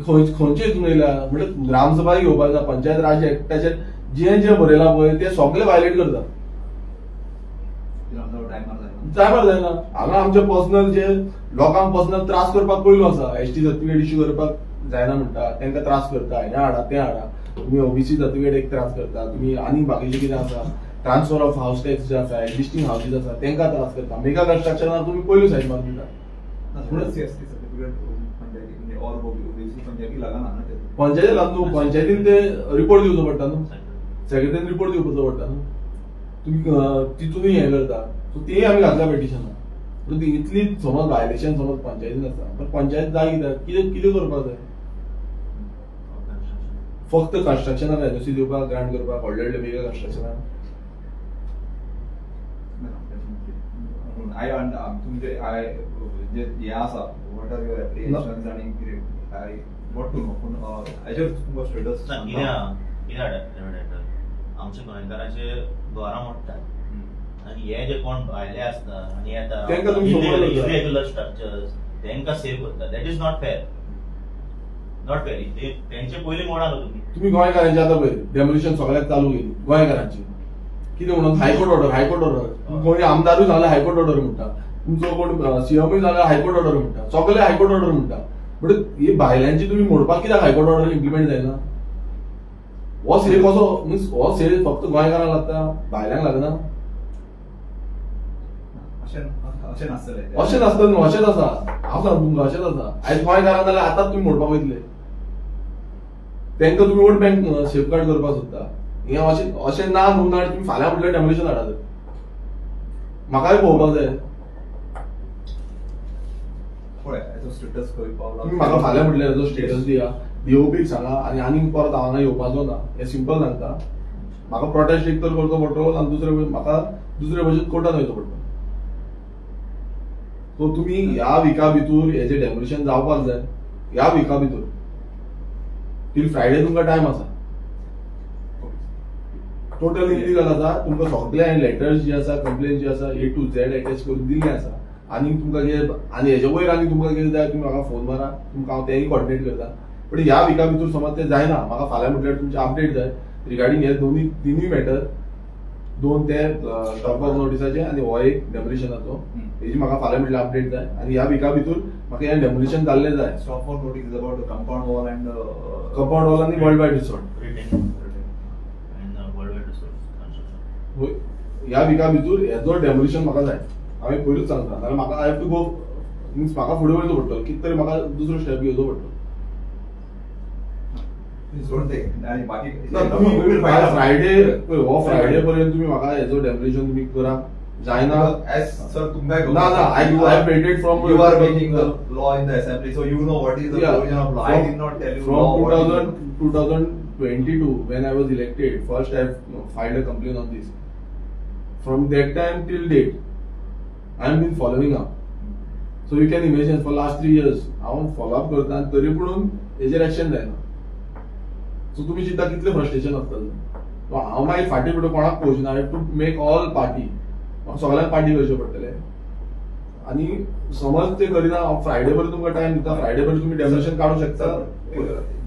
खंयचे हितून येयल्या म्हणजे ग्रामसभा घेवपाक जाय. पंचायत राज एक्टाचेर जें जें बरयलां पळय तें सगळें वायलेट करता. टायमार जायना. हांगा आमचे पर्सनल जे लोकांक पर्सनल त्रास करपाक पयलू आसा. एसटी सर्टिफिकेट इश्यू करपाक जायना म्हणटा, तांकां त्रास करता, हें हाडा तें हाडा. तुमी ओबीसी सर्टिफिकेट एक त्रास करता, तुमी आनी बाकीचें कितें आसा ट्रान्सफर ऑफ हावस टॅक्स जे आसा, एक्झिस्टींग हावसीस आसा तांकां त्रास करता. मेगा कन्स्ट्रक्शनाक तुमी पयलू सायड मारून दिता. पंचायती लागून न्हू, पंचायतीन ते रिपोर्ट दिवचो पडटा न्हू, सेक्रेटरीन रिपोर्ट दिवपाचो पडटा न्हू. तुमी तितूनय हें करता. सो तेय आमी घातल्या पिटिशनां. इतली समज वायलेशन समज पंचायतीन आसा, पण पंचायत जाय कित्याक? कितें कितें करपाक जाय? फक्त कन्स्ट्रक्शनाक एनओसी दिवपाक, ग्रांट करपाक, व्हडले व्हडले मेगा कन्स्ट्रक्शनाक. I तुमचे I जे हें आसा what are your applications आनी कितें I what to know, पूण हाजेर तुमकां स्टेटस ना. कितें कितें आमच्या गोंयकारांचे घरां मोडटात आनी हे जे कोण भायले आसता आनी येता इरेग्युलर स्ट्रक्चर्स तेंकां सेव करता. That is not fair, not fair. तेंचे पयलीं मोडा न्हू तुमी. तुमी गोंयकारांचे आतां पळय डेमोलिशन सगळ्याक चालू केली गोंयकारांची. कितें म्हणून हायकोर्ट ऑर्डर, हायकोर्ट ऑर्डर. कोणी आमदारूय सांगला हायकोर्ट ऑर्डर म्हणटा, तुमचो कोण सीएमूय सांगला हायकोर्ट ऑर्डर म्हणटा, सगळे हायकोर्ट ऑर्डर म्हणटा. बट ही भायल्यांची तुमी मोडपाक कित्याक हायकोर्ट ऑर्डर इम्प्लिमेंट जायना? हो सेल कसो मिन्स हो सेल फक्त गोंयकारांक लागता, भायल्यांक लागना? अशें नासतलें, अशें नासतलें न्हू, अशेंच आसा. हांव सांगता तुमकां अशेंच आसा. आयज गोंयकारांक जाल्यार आतांच तुमी मोडपाक वयतले, तांकां तुमी वोट बँक सेफगार्ड करपाक सोदता. हें अशें अशें ना न्हू, ना तुमी फाल्यां म्हटल्यार डेमोलिशन हाडात. म्हाकाय पळोवपाक जाय. तुमी म्हाका फाल्यां म्हटल्यार हेजो स्टेटस दिया, डीओपीक सांगा आनी आनीक परत हांव हांगा येवपाचो ना, हें सिंपल सांगता. म्हाका प्रोटेस्ट एक तर करचो पडटलो आनी दुसरे म्हाका दुसरे भशेन कोर्टान वयचो पडटलो. सो तुमी ह्या विका भितर हेजें डेमोलिशन जावपाक जाय, ह्या विका भितर टील फ्रायडे तुमकां टायम आसा. टोटल इलिगल आसा. तुमकां सगळे हांवें लेटर्स जी आसा, कंप्लेन जी आसा ए टू झेड एटॅच करून दिल्ले आसा. आनी तुमकां कितें आनी हेजे वयर आनी तुमकां कितें जाय तुमी म्हाका फोन मारा, तुमकां हांव तेंय कॉर्डिनेट करता. पण ह्या विका भितर समज तें जायना, म्हाका फाल्यां म्हटल्यार तुमचें अपडेट जाय रिगार्डींग हे दोनूय तिनूय मॅटर. दोन ते स्टॉप वर्क नोटिसाचे आनी हो एक डेमोलिशनाचो. हेजी म्हाका फाल्यां म्हटल्यार अपडेट जाय आनी ह्या विका भितर म्हाका हें डेमोलिशन जाल्लें जाय. Stop work notice is about compound wall and compound wall आनी world wide resort. ह्या विका भितर हेजो डेमोलिशन म्हाका जाय. हांवें पयरूच सांगता, नाल्यार म्हाका I have to go means म्हाका फुडें वयचो पडटलो, कितें तरी म्हाका दुसरो स्टेप घेवचो पडटलो. फ्रायडे हो फ्रायडे पर्यंत तुमी म्हाका हेजो डेमोलिशन तुमी करा जायना. सर तुमकां ना ना I waited from you are making the law in the assembly, so you know what is the provision of law. I did not tell you from 2022 when I was elected first I filed a complaint on this. From that time till date I have been following up. So you can imagine for last 3 years हांव follow up करता तरी पुणून हेजेर action जायना. So तुमी चिंता कितलें frustration आसतलें. हांव मागीर फाटीं फुडें कोणाक पळोवचें ना. I have to make all party, म्हाका सगळ्यांक पार्टी करचें पडटलें. आनी समज ते करिना, हांव फ्रायडे पर्यंत तुमकां टायम दिता. फ्रायडे पर्यंत तुमी डेमोलिशन काडूंक शकता.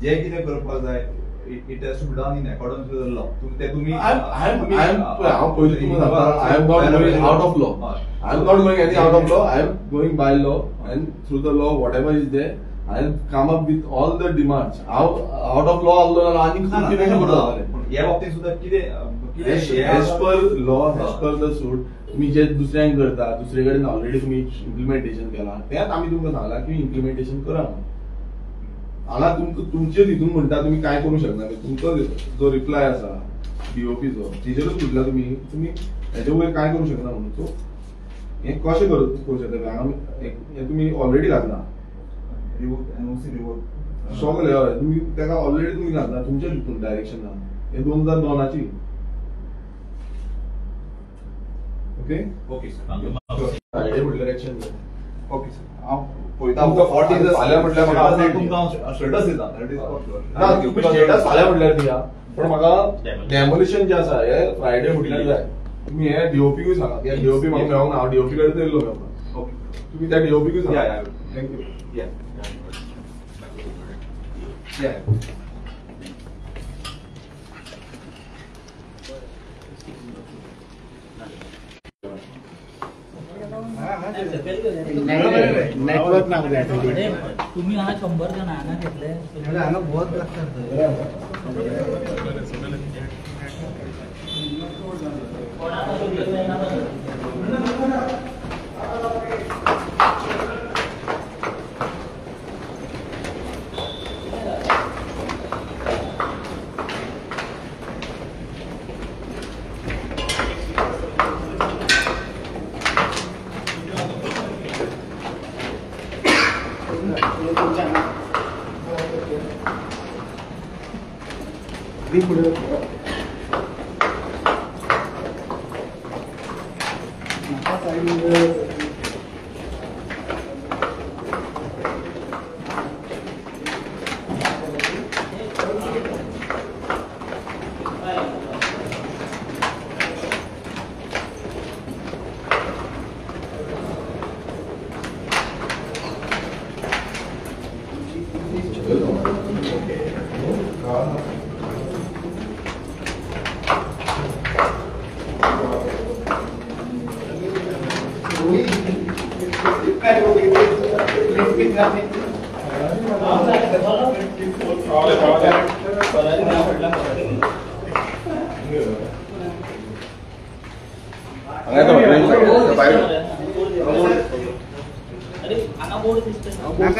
जें कितें करपाक जाय it has to be done in accordance with the law. हांव पयलीं तुमकां सांगता, I am not going out of law. I am not going any out of law. I am going by law and through the law whatever is there I have come up with all the demands. हांव out of law आसलो जाल्यार आनीक कितें करता. ह्या बाबतींत सुद्दां कितें as per law, as per the suit तुमी जे दुसऱ्यांक करता, दुसरे कडेन ऑलरेडी तुमी इम्प्लिमेंटेशन केलां, तेंच आमी तुमकां सांगलां की इम्प्लिमेंटेशन करा म्हणून. हांगा तुमकां तुमचे हितून म्हणटा तुमी कांय करूंक शकना. तुमचो जो रिप्लाय आसा डीओपीचो तेजेरूच म्हटल्यार तुमी तुमी हेजे वयर कांय करूंक शकना म्हणून. सो हें कशें करूंक शकता हांगा हें तुमी ऑलरेडी घातलां सगळें. हय, तुमी तेका ऑलरेडी तुमी घातला तुमच्या हितून डायरेक्शनान. हें 2002. Okay okay sir, Friday म्हटल्यार एक्शन जाय. ओके सर, हांव पळयता. फाल्यां म्हटल्यार म्हाका तुमकां स्टेटस दिता. ना, तुमी स्टेटस फाल्यां म्हटल्यार दिया, पण म्हाका डेमोलिशन जें आसा हें फ्रायडे म्हटल्यार जाय. तुमी हें डीओपीकूय सांगा. डीओपी म्हाका मेळोंक ना, हांव डीओपी कडेन येयल्लो मेळपाक. ओके, तुमी त्या डीओपीकूय सांगा. Thank you. या नेटवर्क ना. तुम्ही हांगा 100 जण हांगा घेतले, हांगा बहुत लागतात.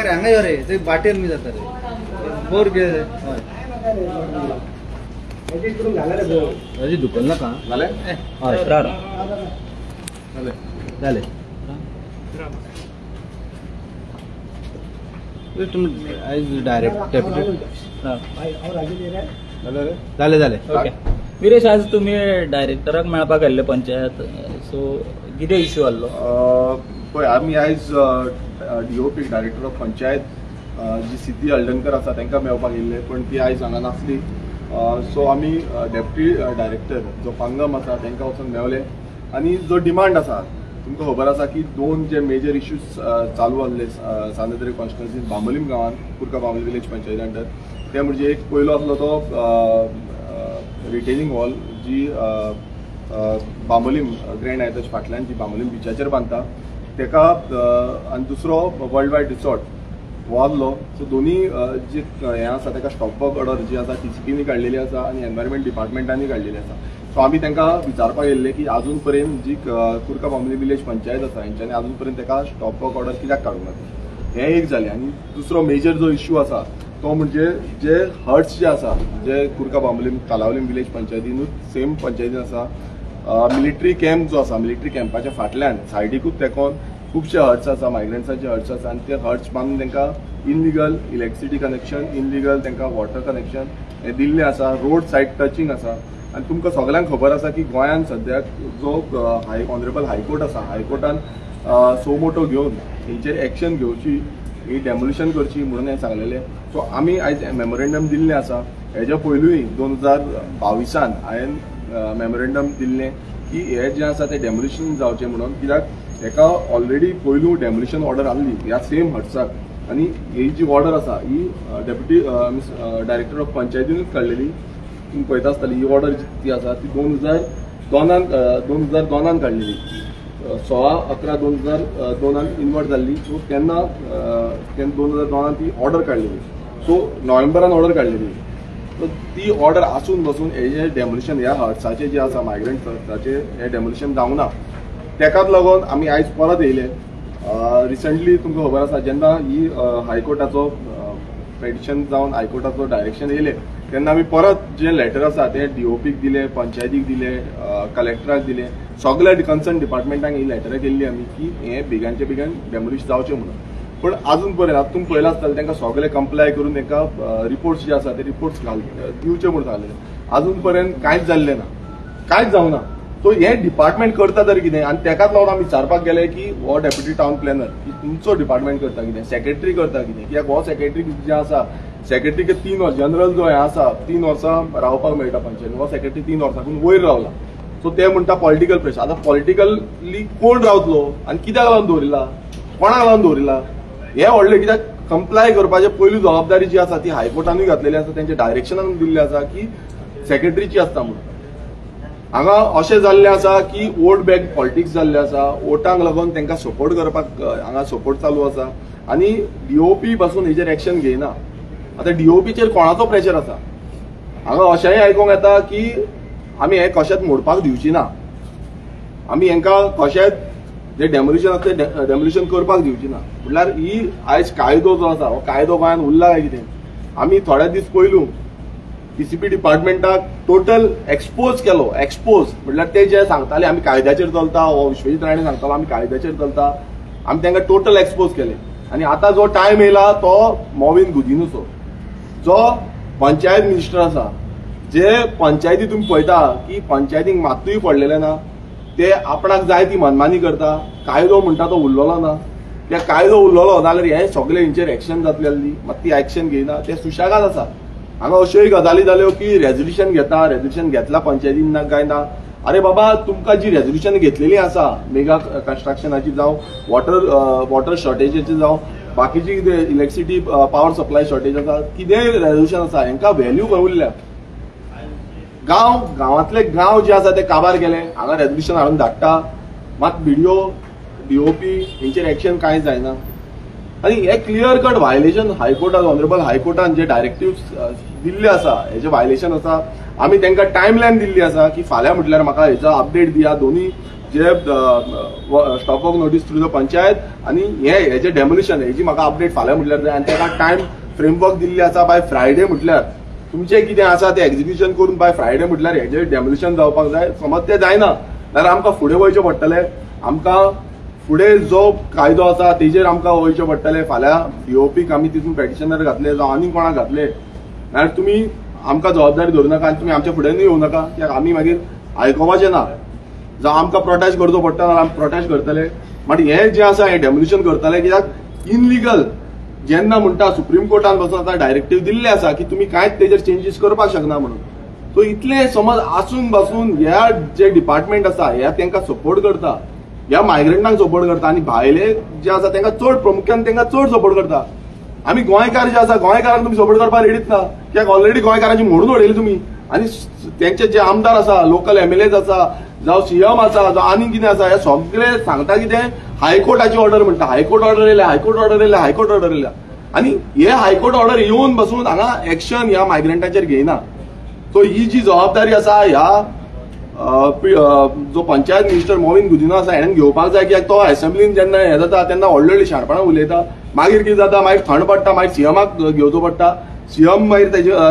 हांगा यो रे, ते बाटेर मी जाता रे, बोर गेले. हय, दुकान नाका. हय, जालें. तुमी आयज डायरेक्ट डेप्युटी जालें जालें. ओके विरेश, आज तुमी डायरेक्टराक मेळपाक आयिल्ले पंचायत, सो कितें इश्यू आहलो? पळय, आमी आयज डीओपी डायरेक्टर ऑफ पंचायत जी सिद्धी हळदणकर आसा तांकां मेळपाक येयल्ले, पण ती आयज हांगा नासली. सो आमी डेप्युटी डायरेक्टर जो पांगम आसा तांकां वचून मेवले आनी जो डिमांड आसा तुमकां खबर आसा की दोन जे मेजर इश्यूज चालू आहले सांतेरी कॉन्स्टिट्युन्सीन बांबोलीम गांवांत कुर्का बांबोली विलेज पंचायती अंडर, ते म्हणजे एक पयलो आसलो तो रिटेनिंग वॉल जी बांबोलीम ग्रँड हायताच्या फाटल्यान जी बांबोलीम बिचाचेर बांदता तेका आनी दुसरो वर्ल्ड वायड रिसॉर्ट हो आहलो. सो दोनी जे हें आसा तेका स्टॉप वर्क ऑर्डर जी आसा टीसीपीनी काडलेली आसा आनी एनवायरमेंट डिपार्टमेंटांनी काडलेली आसा. सो आमी तांकां विचारपाक येयल्ले की आजून पर्यंत जी कुर्का बांबोली विलेज पंचायत आसा हेंच्यांनी आजून पर्यंत तेका स्टॉप वर्क ऑर्डर कित्याक काडूंक ना. हें एक जालें. आनी दुसरो मेजर जो इश्यू आसा तो म्हणजे जे हट्स जे आसा जे कुर्का बांबोलीम कालावलीम विलेज पंचायतीनूच सेम पंचायतीन आसा, मिलिटरी कॅम्प जो आसा मिलिटरी कॅम्पाच्या फाटल्यान सायडीकूच तेकोन खुबशे हट्स आसा, मायग्रंट्साचे हट्स आसा आनी ते हट्स बांदून तांकां इनलिगल इलेक्ट्रिसिटी कनेक्शन, इनलिगल तांकां वॉटर कनेक्शन हें दिल्लें आसा. रोड सायड टचिंग आसा. आनी तुमकां सगल्यांक खबर आसा की गोंयांत सद्याक जो ऑनरेबल हायकोर्ट आसा, हायकोर्टान सो मोटो घेवन हेचेर एक्शन घेवची, ही डेमोलिशन करची म्हणून हें सांगलेलें. सो आमी आयज मेमोरेंडम दिल्लें आसा. हेज्या पयलूय 2022 हांवें मेमोरेंडम दिल्लें की हें जें आसा तें डेमोलिशन जावचें म्हणून, कित्याक हेका ऑलरेडी पयलू डेमोलिशन ऑर्डर आहली ह्या सेम हट्साक आनी ही जी ऑर्डर आसा ही डेप्युटी डायरेक्टर ऑफ पंचायतीनूच काडलेली. तुमी पळयता आसतली ही ऑर्डर जी आसा ती 2002 काडलेली, 16/11/2002 इन्वर्ट जाल्ली. सो तेन्ना 2002 ती ऑर्डर काडलेली. सो नोव्हेंबरान ऑर्डर काडलेली. सो ती ऑर्डर आसून बसून हेजें डेमोलिशन ह्या हट्साचें जें आसा मायग्रंट हट्साचें हें डेमोलिशन जावंक ना. तेकाच लागून आमी आयज परत येयले. रिसंटली तुमकां खबर आसा जेन्ना ही हायकोर्टाचो पेटिशन जावन हायकोर्टाचो डायरेक्शन येयलें तेन्ना आमी परत जें लेटर आसा तें डीओपीक दिलें, पंचायतीक दिलें, कलेक्टराक दिलें, सगल्या कन्सर्न डिपार्टमेंटांक ही लेटरां केल्ली आमी की हें बेगानचे बेगीन डेमोलिश जावचें म्हणून. पूण आजून पर्यंत आतां तुमी पळयलां आसतलें तांकां सगळे कंप्लाय करून तांकां रिपोर्ट्स जे आसा ते रिपोर्ट्स घाल दिवचे म्हणून सांगलें. आजून पर्यंत कांयच जाल्लें ना, कांयच जावना. सो हें डिपार्टमेंट करता तरी कितें? आनी तेकाच लागून आमी विचारपाक गेले की हो डेप्युटी टावन प्लॅनर की तुमचो डिपार्टमेंट करता कितें, सेक्रेटरी करता कितें, कित्याक हो सेक्रेटरी जे आसा सेक्रेटरीक 3 वर्स जनरल जो हें आसा 3 वर्सां रावपाक मेळटा पंचायतीन, हो सेक्रेटरी 3 वर्सांकून वयर रावला. सो ते म्हणटा पॉलिटिकल प्रेशर. आतां पॉलिटिकली कोण रावतलो आनी कित्याक लागून दवरिला, कोणाक लागून दवरिला हें व्हडलें. कित्याक कंप्लाय करपाचें पयली जबाबदारी जी आसा ती हायकोर्टानूय घातलेली आसा, तेंच्या डायरेक्शनान दिल्लें आसा की सेक्रेटरीची आसता म्हणून. हांगा अशें जाल्लें आसा की वोट बँक पॉलिटिक्स जाल्लें आसा, वोटांक लागून तांकां सपोर्ट करपाक हांगा सपोर्ट चालू आसा आनी डीओपी पासून हेजेर एक्शन घेयना. आतां डीओपीचेर कोणाचो प्रेशर आसा? हांगा अशेंय आयकूंक येता की आमी हें कशेंच मोडपाक दिवची ना, आमी हेंकां कशेंच जे डेमोलिशन आसा तें डेमोलिशन करपाक दिवची ना. म्हणल्यार ही आयज कायदो जो आसा हो कायदो गोंयांत उरला काय कितें? आमी थोडे दीस पयलू टीसीपी डिपार्टमेंटाक टोटल एक्सपोज केलो. एक्सपोज म्हणल्यार ते जे सांगताले आमी कायद्याचेर चलता, हो विश्वजीत राणे सांगतालो आमी कायद्याचेर चलता, आमी तांकां टोटल एक्सपोज केले. आनी आतां जो टायम येयला तो मॉविन गुदिन्होचो जो पंचायत मिनिस्टर आसा, जे पंचायती तुमी पळयता की पंचायतीक मात्तूय पडलेलें ना, ते आपणाक जाय ती मनमानी करता, कायदो म्हणटा तो उरलेलो ना. त्या कायदो उरलेलो नाजाल्यार हे सगळे हेंचेर एक्शन जातली आसली, मात ती एक्शन घेयना, ते सुशेगाद आसा. हांगा अश्योय गजाली जाल्यो की रेजोल्युशन घेता, रेजोल्युशन घेतला पंचायतीन ना काय ना. अरे बाबा, तुमकां जी रेजोल्युशन घेतलेली आसा मेगा कन्स्ट्रक्शनाची जावं, वॉटर शॉर्टेजीची जावं, बाकीची कितें इलेक्ट्रिसिटी पावर सप्लाय शॉर्टेज आसा, कितेंय रेजोल्युशन आसा हेंकां व्हॅल्यू खंय उरल्या? गांव गांवांतले गांव जे आसा ते काबार गेले, हांगा रेजोल्युशन हाडून धाडटा, मात बीडीओ डीओपी हेंचेर एक्शन कांय जायना. आनी हे क्लियर कट व्हायलेशन हायकोर्टान, ऑनरेबल हायकोर्टान जे डायरेक्टिव्ह दिल्ले आसा हेजे व्हायलेशन आसा. आमी तांकां टायमलायन दिल्ली आसा की फाल्यां म्हटल्यार म्हाका हेचो अपडेट दिया, दोनी जे stop work notice through the panchayat आनी हे हेजे डेमोलिशन हेजी म्हाका अपडेट फाल्यां म्हटल्यार जाय. आनी ताका टायम फ्रेमवर्क दिल्ली आसा बाय फ्रायडे म्हटल्यार तुमचें कितें आसा तें एक्झिक्युशन करून बाय फ्रायडे म्हटल्यार हेजें डेमोलिशन जावपाक जाय. समज तें जायना जाल्यार आमकां फुडें वयचें पडटलें, आमकां फुडें जो कायदो आसा तेजेर आमकां वयचें पडटलें. फाल्यां डीओपीक आमी तितून पेटिशनर घातले जावं आनी कोणाक घातले नाल्यार तुमी आमकां जबाबदारी धरूं नाका आनी तुमी आमच्या फुडें येवं नाका, कित्याक आमी मागीर आयकोपाचें ना. जावं आमकां प्रोटेस्ट करचो पडटा जाल्यार आमी प्रोटेस्ट करतले. मात हें जें आसा हें डेमोलिशन करतले, कित्याक इनलिगल जेन्ना म्हणटा सुप्रीम कोर्टान बसून आतां डायरेक्टिव्ह दिल्ले आसा की तुमी कांयच तेजेर चेंजीस करपाक शकना म्हणून. सो इतलें समज आसून बसून ह्या जे डिपार्टमेंट आसा ह्या तांकां सपोर्ट करता, ह्या मायग्रंटांक सपोर्ट करता आनी भायले जे आसा तांकां चड प्रामुख्यान तांकां चड सपोर्ट करता. आमी गोंयकार जे आसा गोंयकारांक तुमी सपोर्ट करपाक रेडीच ना, कित्याक ऑलरेडी गोंयकारांची मोडून उडयली तुमी आनी तेंचे जे आमदार आसा, लोकल एमएलएज आसा, जावं सीएम आसा, जावं आनी कितें आसा, हे सगळे सांगता कितें हायकोर्टाची ऑर्डर म्हणटा. हायकोर्ट ऑर्डर येयल्या, हायकोर्ट ऑर्डर येयल्या, हायकोर्ट ऑर्डर येयल्या. आनी हे हायकोर्ट ऑर्डर येवन बसून हांगा एक्शन ह्या मायग्रंटाचेर घेयना. सो ही जी जबाबदारी आसा ह्या जो पंचायत मिनिस्टर मॉविन गुदिन्हो आसा हेणें घेवपाक जाय. कित्याक तो असेंब्लीन जेन्ना हें जाता तेन्ना व्हडली व्हडली शाणपणां उलयता, मागीर कितें जाता, मागीर थंड पडटा, मागीर सीएमाक घेवचो पडटा, सीएम मागीर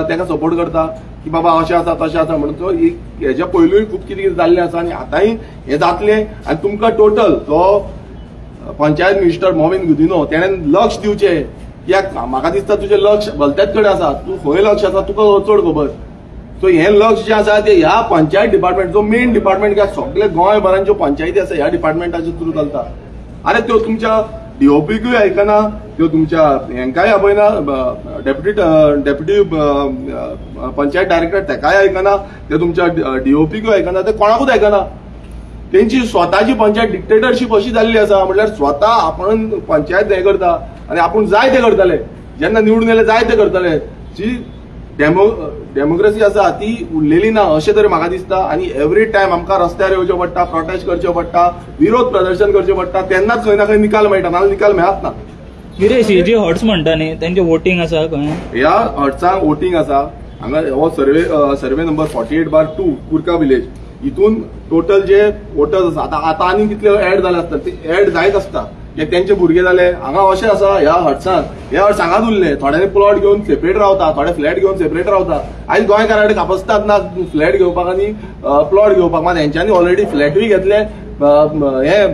तेका सपोर्ट करता की बाबा अशें आसा तशें आसा म्हणून. तो हेज्या पयलूय खूब कितें कितें जाल्लें आसा आनी आतांय हें जातलें. आनी तुमकां टोटल जो पंचायत मिनिस्टर मॉविन गुदिन्हो तेणें लक्ष दिवचें, कित्याक म्हाका दिसता तुजें लक्ष भलत्याच कडेन आसा, तूं खंय लक्ष आसा तुका चड खबर. सो हें लक्ष जें आसा तें ह्या पंचायत डिपार्टमेंट जो मेन डिपार्टमेंट, कित्याक सगळे गोंयभरान ज्यो पंचायती आसा ह्या डिपार्टमेंटाचे थ्रू चलता. आरे त्यो तुमच्या डीओपीकूय आयकना, त्यो तुमच्या हेंकाय आपयना, डेप्युटी डेप्युटी पंचायत डायरेक्टर तेकाय आयकना, ते तुमच्या डीओपीकूय आयकना, ते कोणाकूच आयकना. तेंची स्वताची पंचायत डिक्टेटरशीप अशी जाल्ली आसा, म्हटल्यार स्वता आपण पंचायत हें करता आनी आपूण जाय ते करतले, जेन्ना निवडून येयले जाय ते करतले. जी डेमोक्रेसी आसा ती उरलेली ना अशें तरी म्हाका दिसता. आनी एवरी टायम आमकां रस्त्यार येवचें पडटा, प्रोटेस्ट करचें पडटा, विरोध प्रदर्शन करचें पडटा, तेन्नाच खंय ना खंय निकाल मेळटा, नाजाल्यार निकाल मेळत ना. विरेश, ही जी हट्स म्हणटा न्ही तेंचे वोटींग आसा खंय? ह्या हट्सांक वोटींग आसा. हांगा हो सर्वे नंबर 48/2 कुर्का विलेज, हितून टोटल जे वोटर्स आसा आतां आनी कितले एड जाले आसता ते एड जायत आसता. तेंचे भुरगे जाले हांगा अशें आसा ह्या हट्सान, हे हट्स हांगाच उरले, थोड्यांनी प्लॉट घेवन सेपरेट रावता, थोडे फ्लॅट घेवन सेपरेट रावता. आयज गोंयकारां कडेन कापस्तात ना फ्लॅट घेवपाक आनी प्लॉट घेवपाक, मात हेंच्यांनी ऑलरेडी फ्लॅटूय घेतले, हे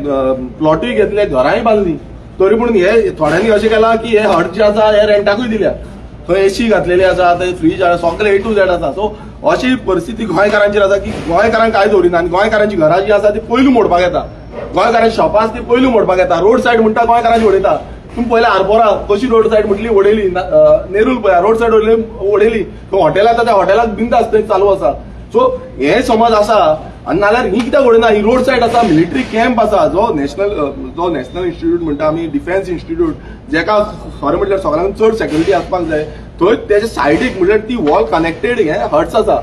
प्लॉटूय घेतले, घरांय बांदली. तरी पूण हे थोड्यांनी अशें केलां की हे हट जे आसा हे रेंटाकूय दिल्या, थंय एसी घातलेली आसा, थंय फ्रीज आसा, सगळे ए टू झेड आसा. सो अशी परिस्थिती गोंयकारांचेर आसा की गोंयकारांक कांय दवरिना आनी गोंयकारांची घरां जी आसा ती पयलू मोडपाक येता, गोंयकारांची शॉपां आसा ती पयलू मोडपाक येता. रोड सायड म्हणटा गोंयकारांची उडयता. तुमी पयले आरपोरा कशी रोड सायड म्हटली उडयली, नेरूल पळया रोड सायड उडयली, हॉटेल आसा त्या हॉटेलाक बिंदास थंय चालू आसा. सो हे समज आसा आनी नाल्यार ही कित्याक उडयना? ही रोड सायड आसा, मिलिटरी कॅम्प आसा, जो नॅशनल इन्स्टिट्यूट म्हणटा आमी, डिफेन्स इन्स्टिट्यूट, जेका खरें म्हटल्यार सगळ्यांत चड सेक्युरिटी आसपाक जाय, थंय तेच्या सायडीक म्हटल्यार ती वॉल कनेक्टेड हे हट्स आसा.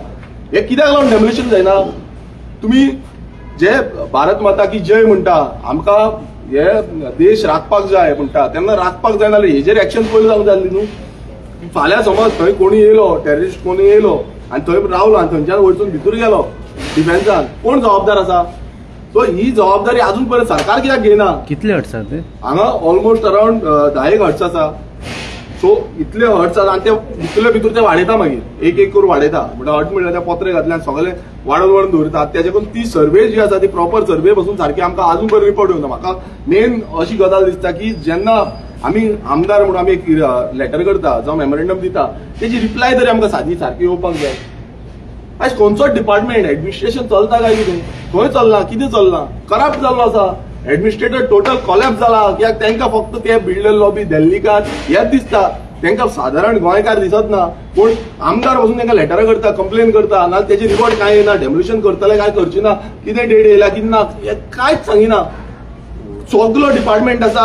हे कित्याक लागून डेमोलिशन जायना? तुमी जे भारत माता की जय म्हणटा, आमकां हे देश राखपाक जाय म्हणटा, तेन्ना राखपाक जाय नाल्यार हेजेर एक्शन पयलीं जावंक जाय न्हू. फाल्यां समज थंय कोणी येयलो, टेररिस्ट कोणी येयलो आनी थंय रावलो आनी थंयच्यान वचून भितर गेलो डिफेन्सान, कोण जबाबदार आसा? सो ही जबाबदारी अजून पर्यंत सरकार कित्याक घेयना? कितले हट्स आसा ते हांगा? ऑलमोस्ट अरावंड 10 हट्स आसा. सो इतले हट्स आसा आनी ते भितरले भितर ते वाडयता, मागीर एक एक करून वाडयता. म्हणटा हट म्हणल्यार ते पत्रे घातले आनी सगळे वाडोवन वाडोवन दवरता. तेजे करून ती सर्वे जी आसा ती प्रॉपर सर्वे बसून सारकी आमकां अजून पर्यंत रिपोर्ट येवना. म्हाका मेन अशी गजाल दिसता की जेन्ना आमी आमदार म्हणून आमी एक लेटर करता जावं मेमोरेंडम दिता, तेजी रिप्लाय तरी आमकां सादी सारकी येवपाक जाय. आयज खंयचोच डिपार्टमेंट एडमिनिस्ट्रेशन चलता काय कितें? खंय चल्लां, कितें चल्लां? करप्ट जाल्लो आसा एडमिनिस्ट्रेटर, टोटल कॉलॅप्स जाला. कित्याक तांकां फक्त ते बिल्डर लॉबी, दिल्लीकार हेच दिसता, तांकां सादारण गोंयकार दिसत ना. पूण आमदार वचून तांकां लेटरां करता, कंप्लेन करता, नाजाल्यार तेजी रिपोर्ट कांय येना, डेमोलिशन करतले काय करचे ना, कितें डेट येयला कितें ना, हें कांयच सांगिना. सगलो डिपार्टमेंट आसा,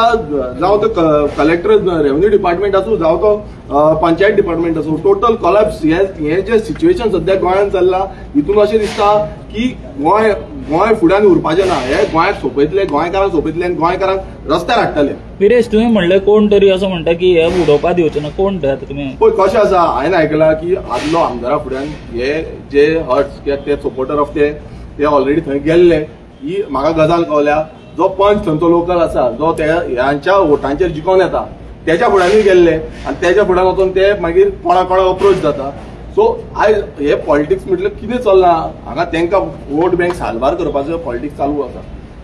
जावं तो कलेक्टर रेव्हन्यू डिपार्टमेंट आसूं, जावं तो पंचायत डिपार्टमेंट आसूं, टोटल कॉलॅप्स. हे जे सिच्युएशन सद्या गोंयांत चल्लां हितून अशें दिसता की गोंय गोंय फुड्यान उरपाचें ना. हे गोंयाक सोंपयतले, गोंयकारांक सोंपयतले आनी गोंयकारांक रस्त्यार हाडटले. विरेश, तुवें म्हणलें कोण तरी असो म्हणटा की हे उडोवपा दिवचें ना, कोण ते आतां तुमी? पळय कशें आसा, हांवें आयकलां की आदलो आमदारा फुड्यान हे जे हट्स कित्याक ते सपोर्टर ऑफ ते ऑलरेडी थंय गेल्ले, ही म्हाका गजाल कळ्ळ्या. जो पंच थंयचो लोकल आसा, जो ते ह्यांच्या वोटांचेर जिखोन येता, तेच्या फुड्यानूय गेल्ले आनी तेच्या फुड्यान वचून ते मागीर कोणा कोणा अप्रोच जाता. सो आयज हे पॉलिटिक्स म्हटल्यार कितें चल्लां हांगा, तांकां वोट बँक साल्वार करपाचो पॉलिटिक्स चालू आसा.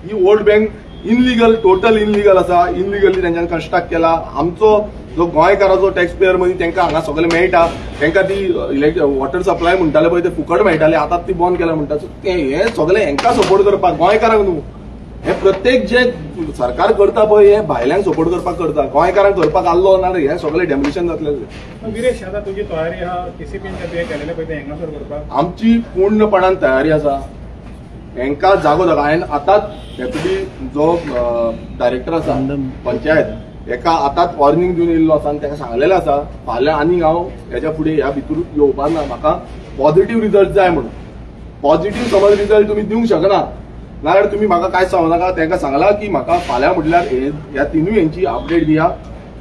ही vote bank illegal, total illegal आसा. इनलिगली तेंच्यांनी कन्स्ट्रक्ट केला. आमचो जो गोंयकाराचो टॅक्स पेयर मनी तांकां हांगा सगळें मेळटा, तांकां ती वॉटर सप्लाय म्हणटाले पळय ते फुकट मेळटाले, आतां ती बंद केल्या म्हणटा. सो ते हे सगळें हेंकां सपोर्ट करपाक, गोंयकारांक न्हू. हे प्रत्येक जे सरकार करता पळय हे भायल्यांक सपोर्ट करपाक करता, गोंयकारांक करपाक आसलो ना हे सगळें डेमोलिशन जातलें. विरेश, आतां तुजी तयारी आहा टीसीपीन तुवें केलेलें पळय तें हांगासर करपाक? आमची पूर्णपणान तयारी आसा. हेंकां जागो जागा. हांवें आतांच डेप्युटी जो डायरेक्टर आसा पंचायत, हेका आतांच वॉर्निंग दिवन येयल्लो आसा आनी ताका सांगलेलें आसा फाल्यां आनीक हांव हेच्या फुडें ह्या भितर येवपा ना, म्हाका पॉझिटिव्ह रिजल्ट जाय म्हणून. पॉझिटिव्ह समज रिजल्ट तुमी दिवंक शकना नाजाल्यार तुमी म्हाका कांयच सांगू नाका. तांकां सांगलां की म्हाका फाल्यां म्हटल्यार ह्या तिनूय हेंची अपडेट दिया.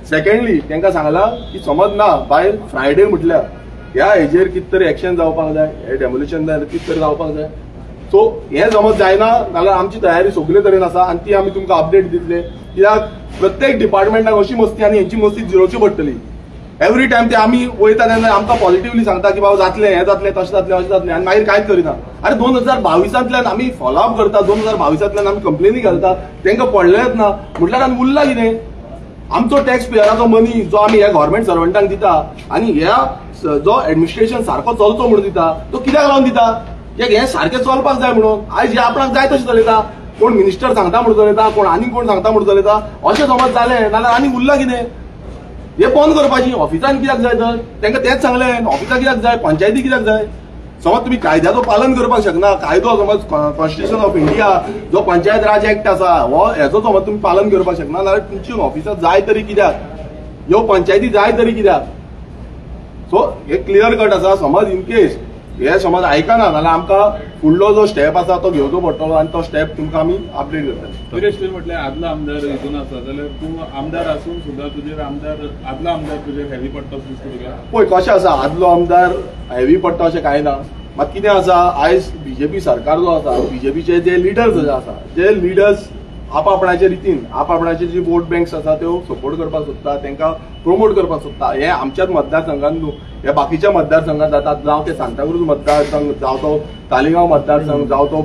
सेकंडली तांकां सांगलां की समज ना बाय फ्रायडे म्हटल्यार ह्या हेजेर कितें तरी एक्शन जावपाक जाय, हे डेमोलिशन जाय कितें तरी जावपाक जाय. सो हें समज जायना जाल्यार आमची तयारी सगळे तरेन आसा आनी ती आमी तुमकां अपडेट दितले. कित्याक प्रत्येक डिपार्टमेंटाक अशी मस्ती आनी हेंची मस्ती झिरोची पडटली. एवरी टायम ते आमी वयता तेन्ना आमकां पॉझिटिवली सांगता की बाबा जातलें, हें जातलें, तशें जातलें, अशें जातलें, आनी मागीर कांयच करिना. अरे 2022 आमी फॉलोअप करता, 2022 आमी कंप्लेनी घालता, तांकां पडलेंच ना म्हटल्यार आनी उरला कितें? आमचो टॅक्स पेयराचो मनी जो आमी ह्या गव्हर्मेंट सर्वंटांक दिता आनी ह्या जो एडमिनिस्ट्रेशन सारको चलचो म्हणून दिता तो कित्याक लावन दिता? कित्याक हें सारकें चलपाक जाय म्हणून. आयज हे आपणाक जाय तशें चलयता, कोण मिनिस्टर सांगता म्हणून चलयता, कोण आनी कोण सांगता म्हणून चलयता. अशें समज जालें नाल्यार आनी उरला कितें? हे बंद करपाची ऑफिसान कित्याक जाय तर? तांकां तेंच सांगलें, ऑफिसाक कित्याक जाय, पंचायती कित्याक जाय? समज तुमी कायद्याचो पालन करपाक शकना, कायदो समज कॉन्स्टिट्युशन ऑफ इंडिया जो पंचायत राज एक्ट आसा हो हेचो समज तुमी पालन करपाक शकना जाल्यार तुमची ऑफिसां जाय तरी कित्याक? ह्यो पंचायती जाय तरी कित्याक? सो हे क्लियर कट आसा. समज इन केस हे समज आयकना जाल्यार आमकां फुडलो जो स्टेप आसा तो घेवचो पडटलो आनी तो स्टेप तुमकां आमी अपडेट करतले. विरेश, तुवें म्हटलें आदलो आमदार हितून आसा जाल्यार तूं आमदार आसून सुद्दां तुजेर आमदार आदलो आमदार तुजेर हेवी पडटा दिसता तुका? पळय कशें आसा, आदलो आमदार हेवी पडटा अशें कांय ना. मात कितें आसा, आयज बीजेपी सरकार जो आसा, बीजेपीचे जे लिडर्स जे आसा, जे लिडर्स आपआपणाचे रितीन आपआपणाचे जी वोट बँक्स आसा त्यो सपोर्ट करपाक सोदता, तांकां प्रमोट करपाक सोदता. हे आमच्याच मतदारसंघात न्हू, हे बाकीच्या मतदारसंघात जातात. जावं ते सांताक्रूज मतदारसंघ, जावं तो तालिगांव मतदारसंघ, जावं तो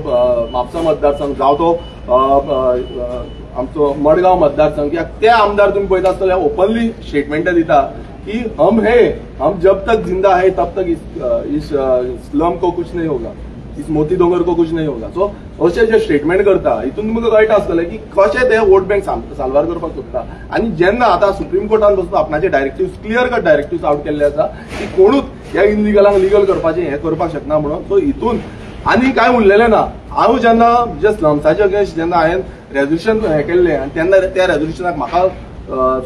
म्हापसा मतदारसंघ, जावं तो आमचो मडगांव मतदारसंघ. ते आमदार तुमी पळयता आसतले ओपनली स्टेटमेंटां दिता की हम है, हम जब तक जिंदा है तब तक इस स्लम को कुछ नहीं होगा, इस मोती डोंगर को कुछ नहीं होगा. सो अशें जे स्टेटमेंट करता हितून तुमकां कळटा आसतलें की कशें ते वोट बँक साल्वार करपाक सोदता. आनी जेन्ना आतां सुप्रीम कोर्टान बसून आपणाचे directives, clear cut directives out केल्ले आसा की कोणूच ह्या इलिगलांक लिगल करपाचें हें करपाक शकना म्हणून. सो हितून आनी कांय उरलेलें ना. हांव जेन्ना जे स्लम्साचे अगेन्स्ट जेन्ना हांवें रेजोल्युशन हें केल्लें आनी तेन्ना त्या रेजोल्युशनाक म्हाका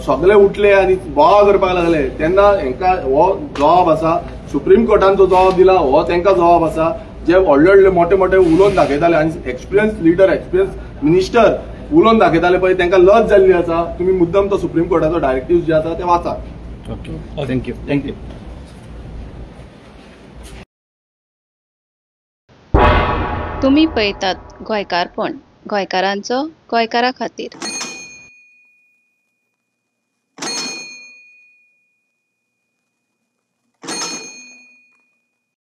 सगळे उठले आनी बोवाळ करपाक लागले तेन्ना हेंकां हो जबाब आसा, सुप्रीम कोर्टान जो जबाब दिला हो तांकां जबाब आसा. जे व्हडले व्हडले मोठे मोठे उलोवन दाखयताले आनी एक्सपिरियन्स लिडर, एक्सपिरियन्स मिनिस्टर उलोवन दाखयताले पळय, तांकां लज जाल्ली आसा. तुमी मुद्दम तो सुप्रीम कोर्टाचो डायरेक्टिव्ह जे आसा ते वाचा. Okay, thank you, thank you. तुमी पळयतात गोंयकारपण, गोंयकारांचो गोंयकारा खातीर.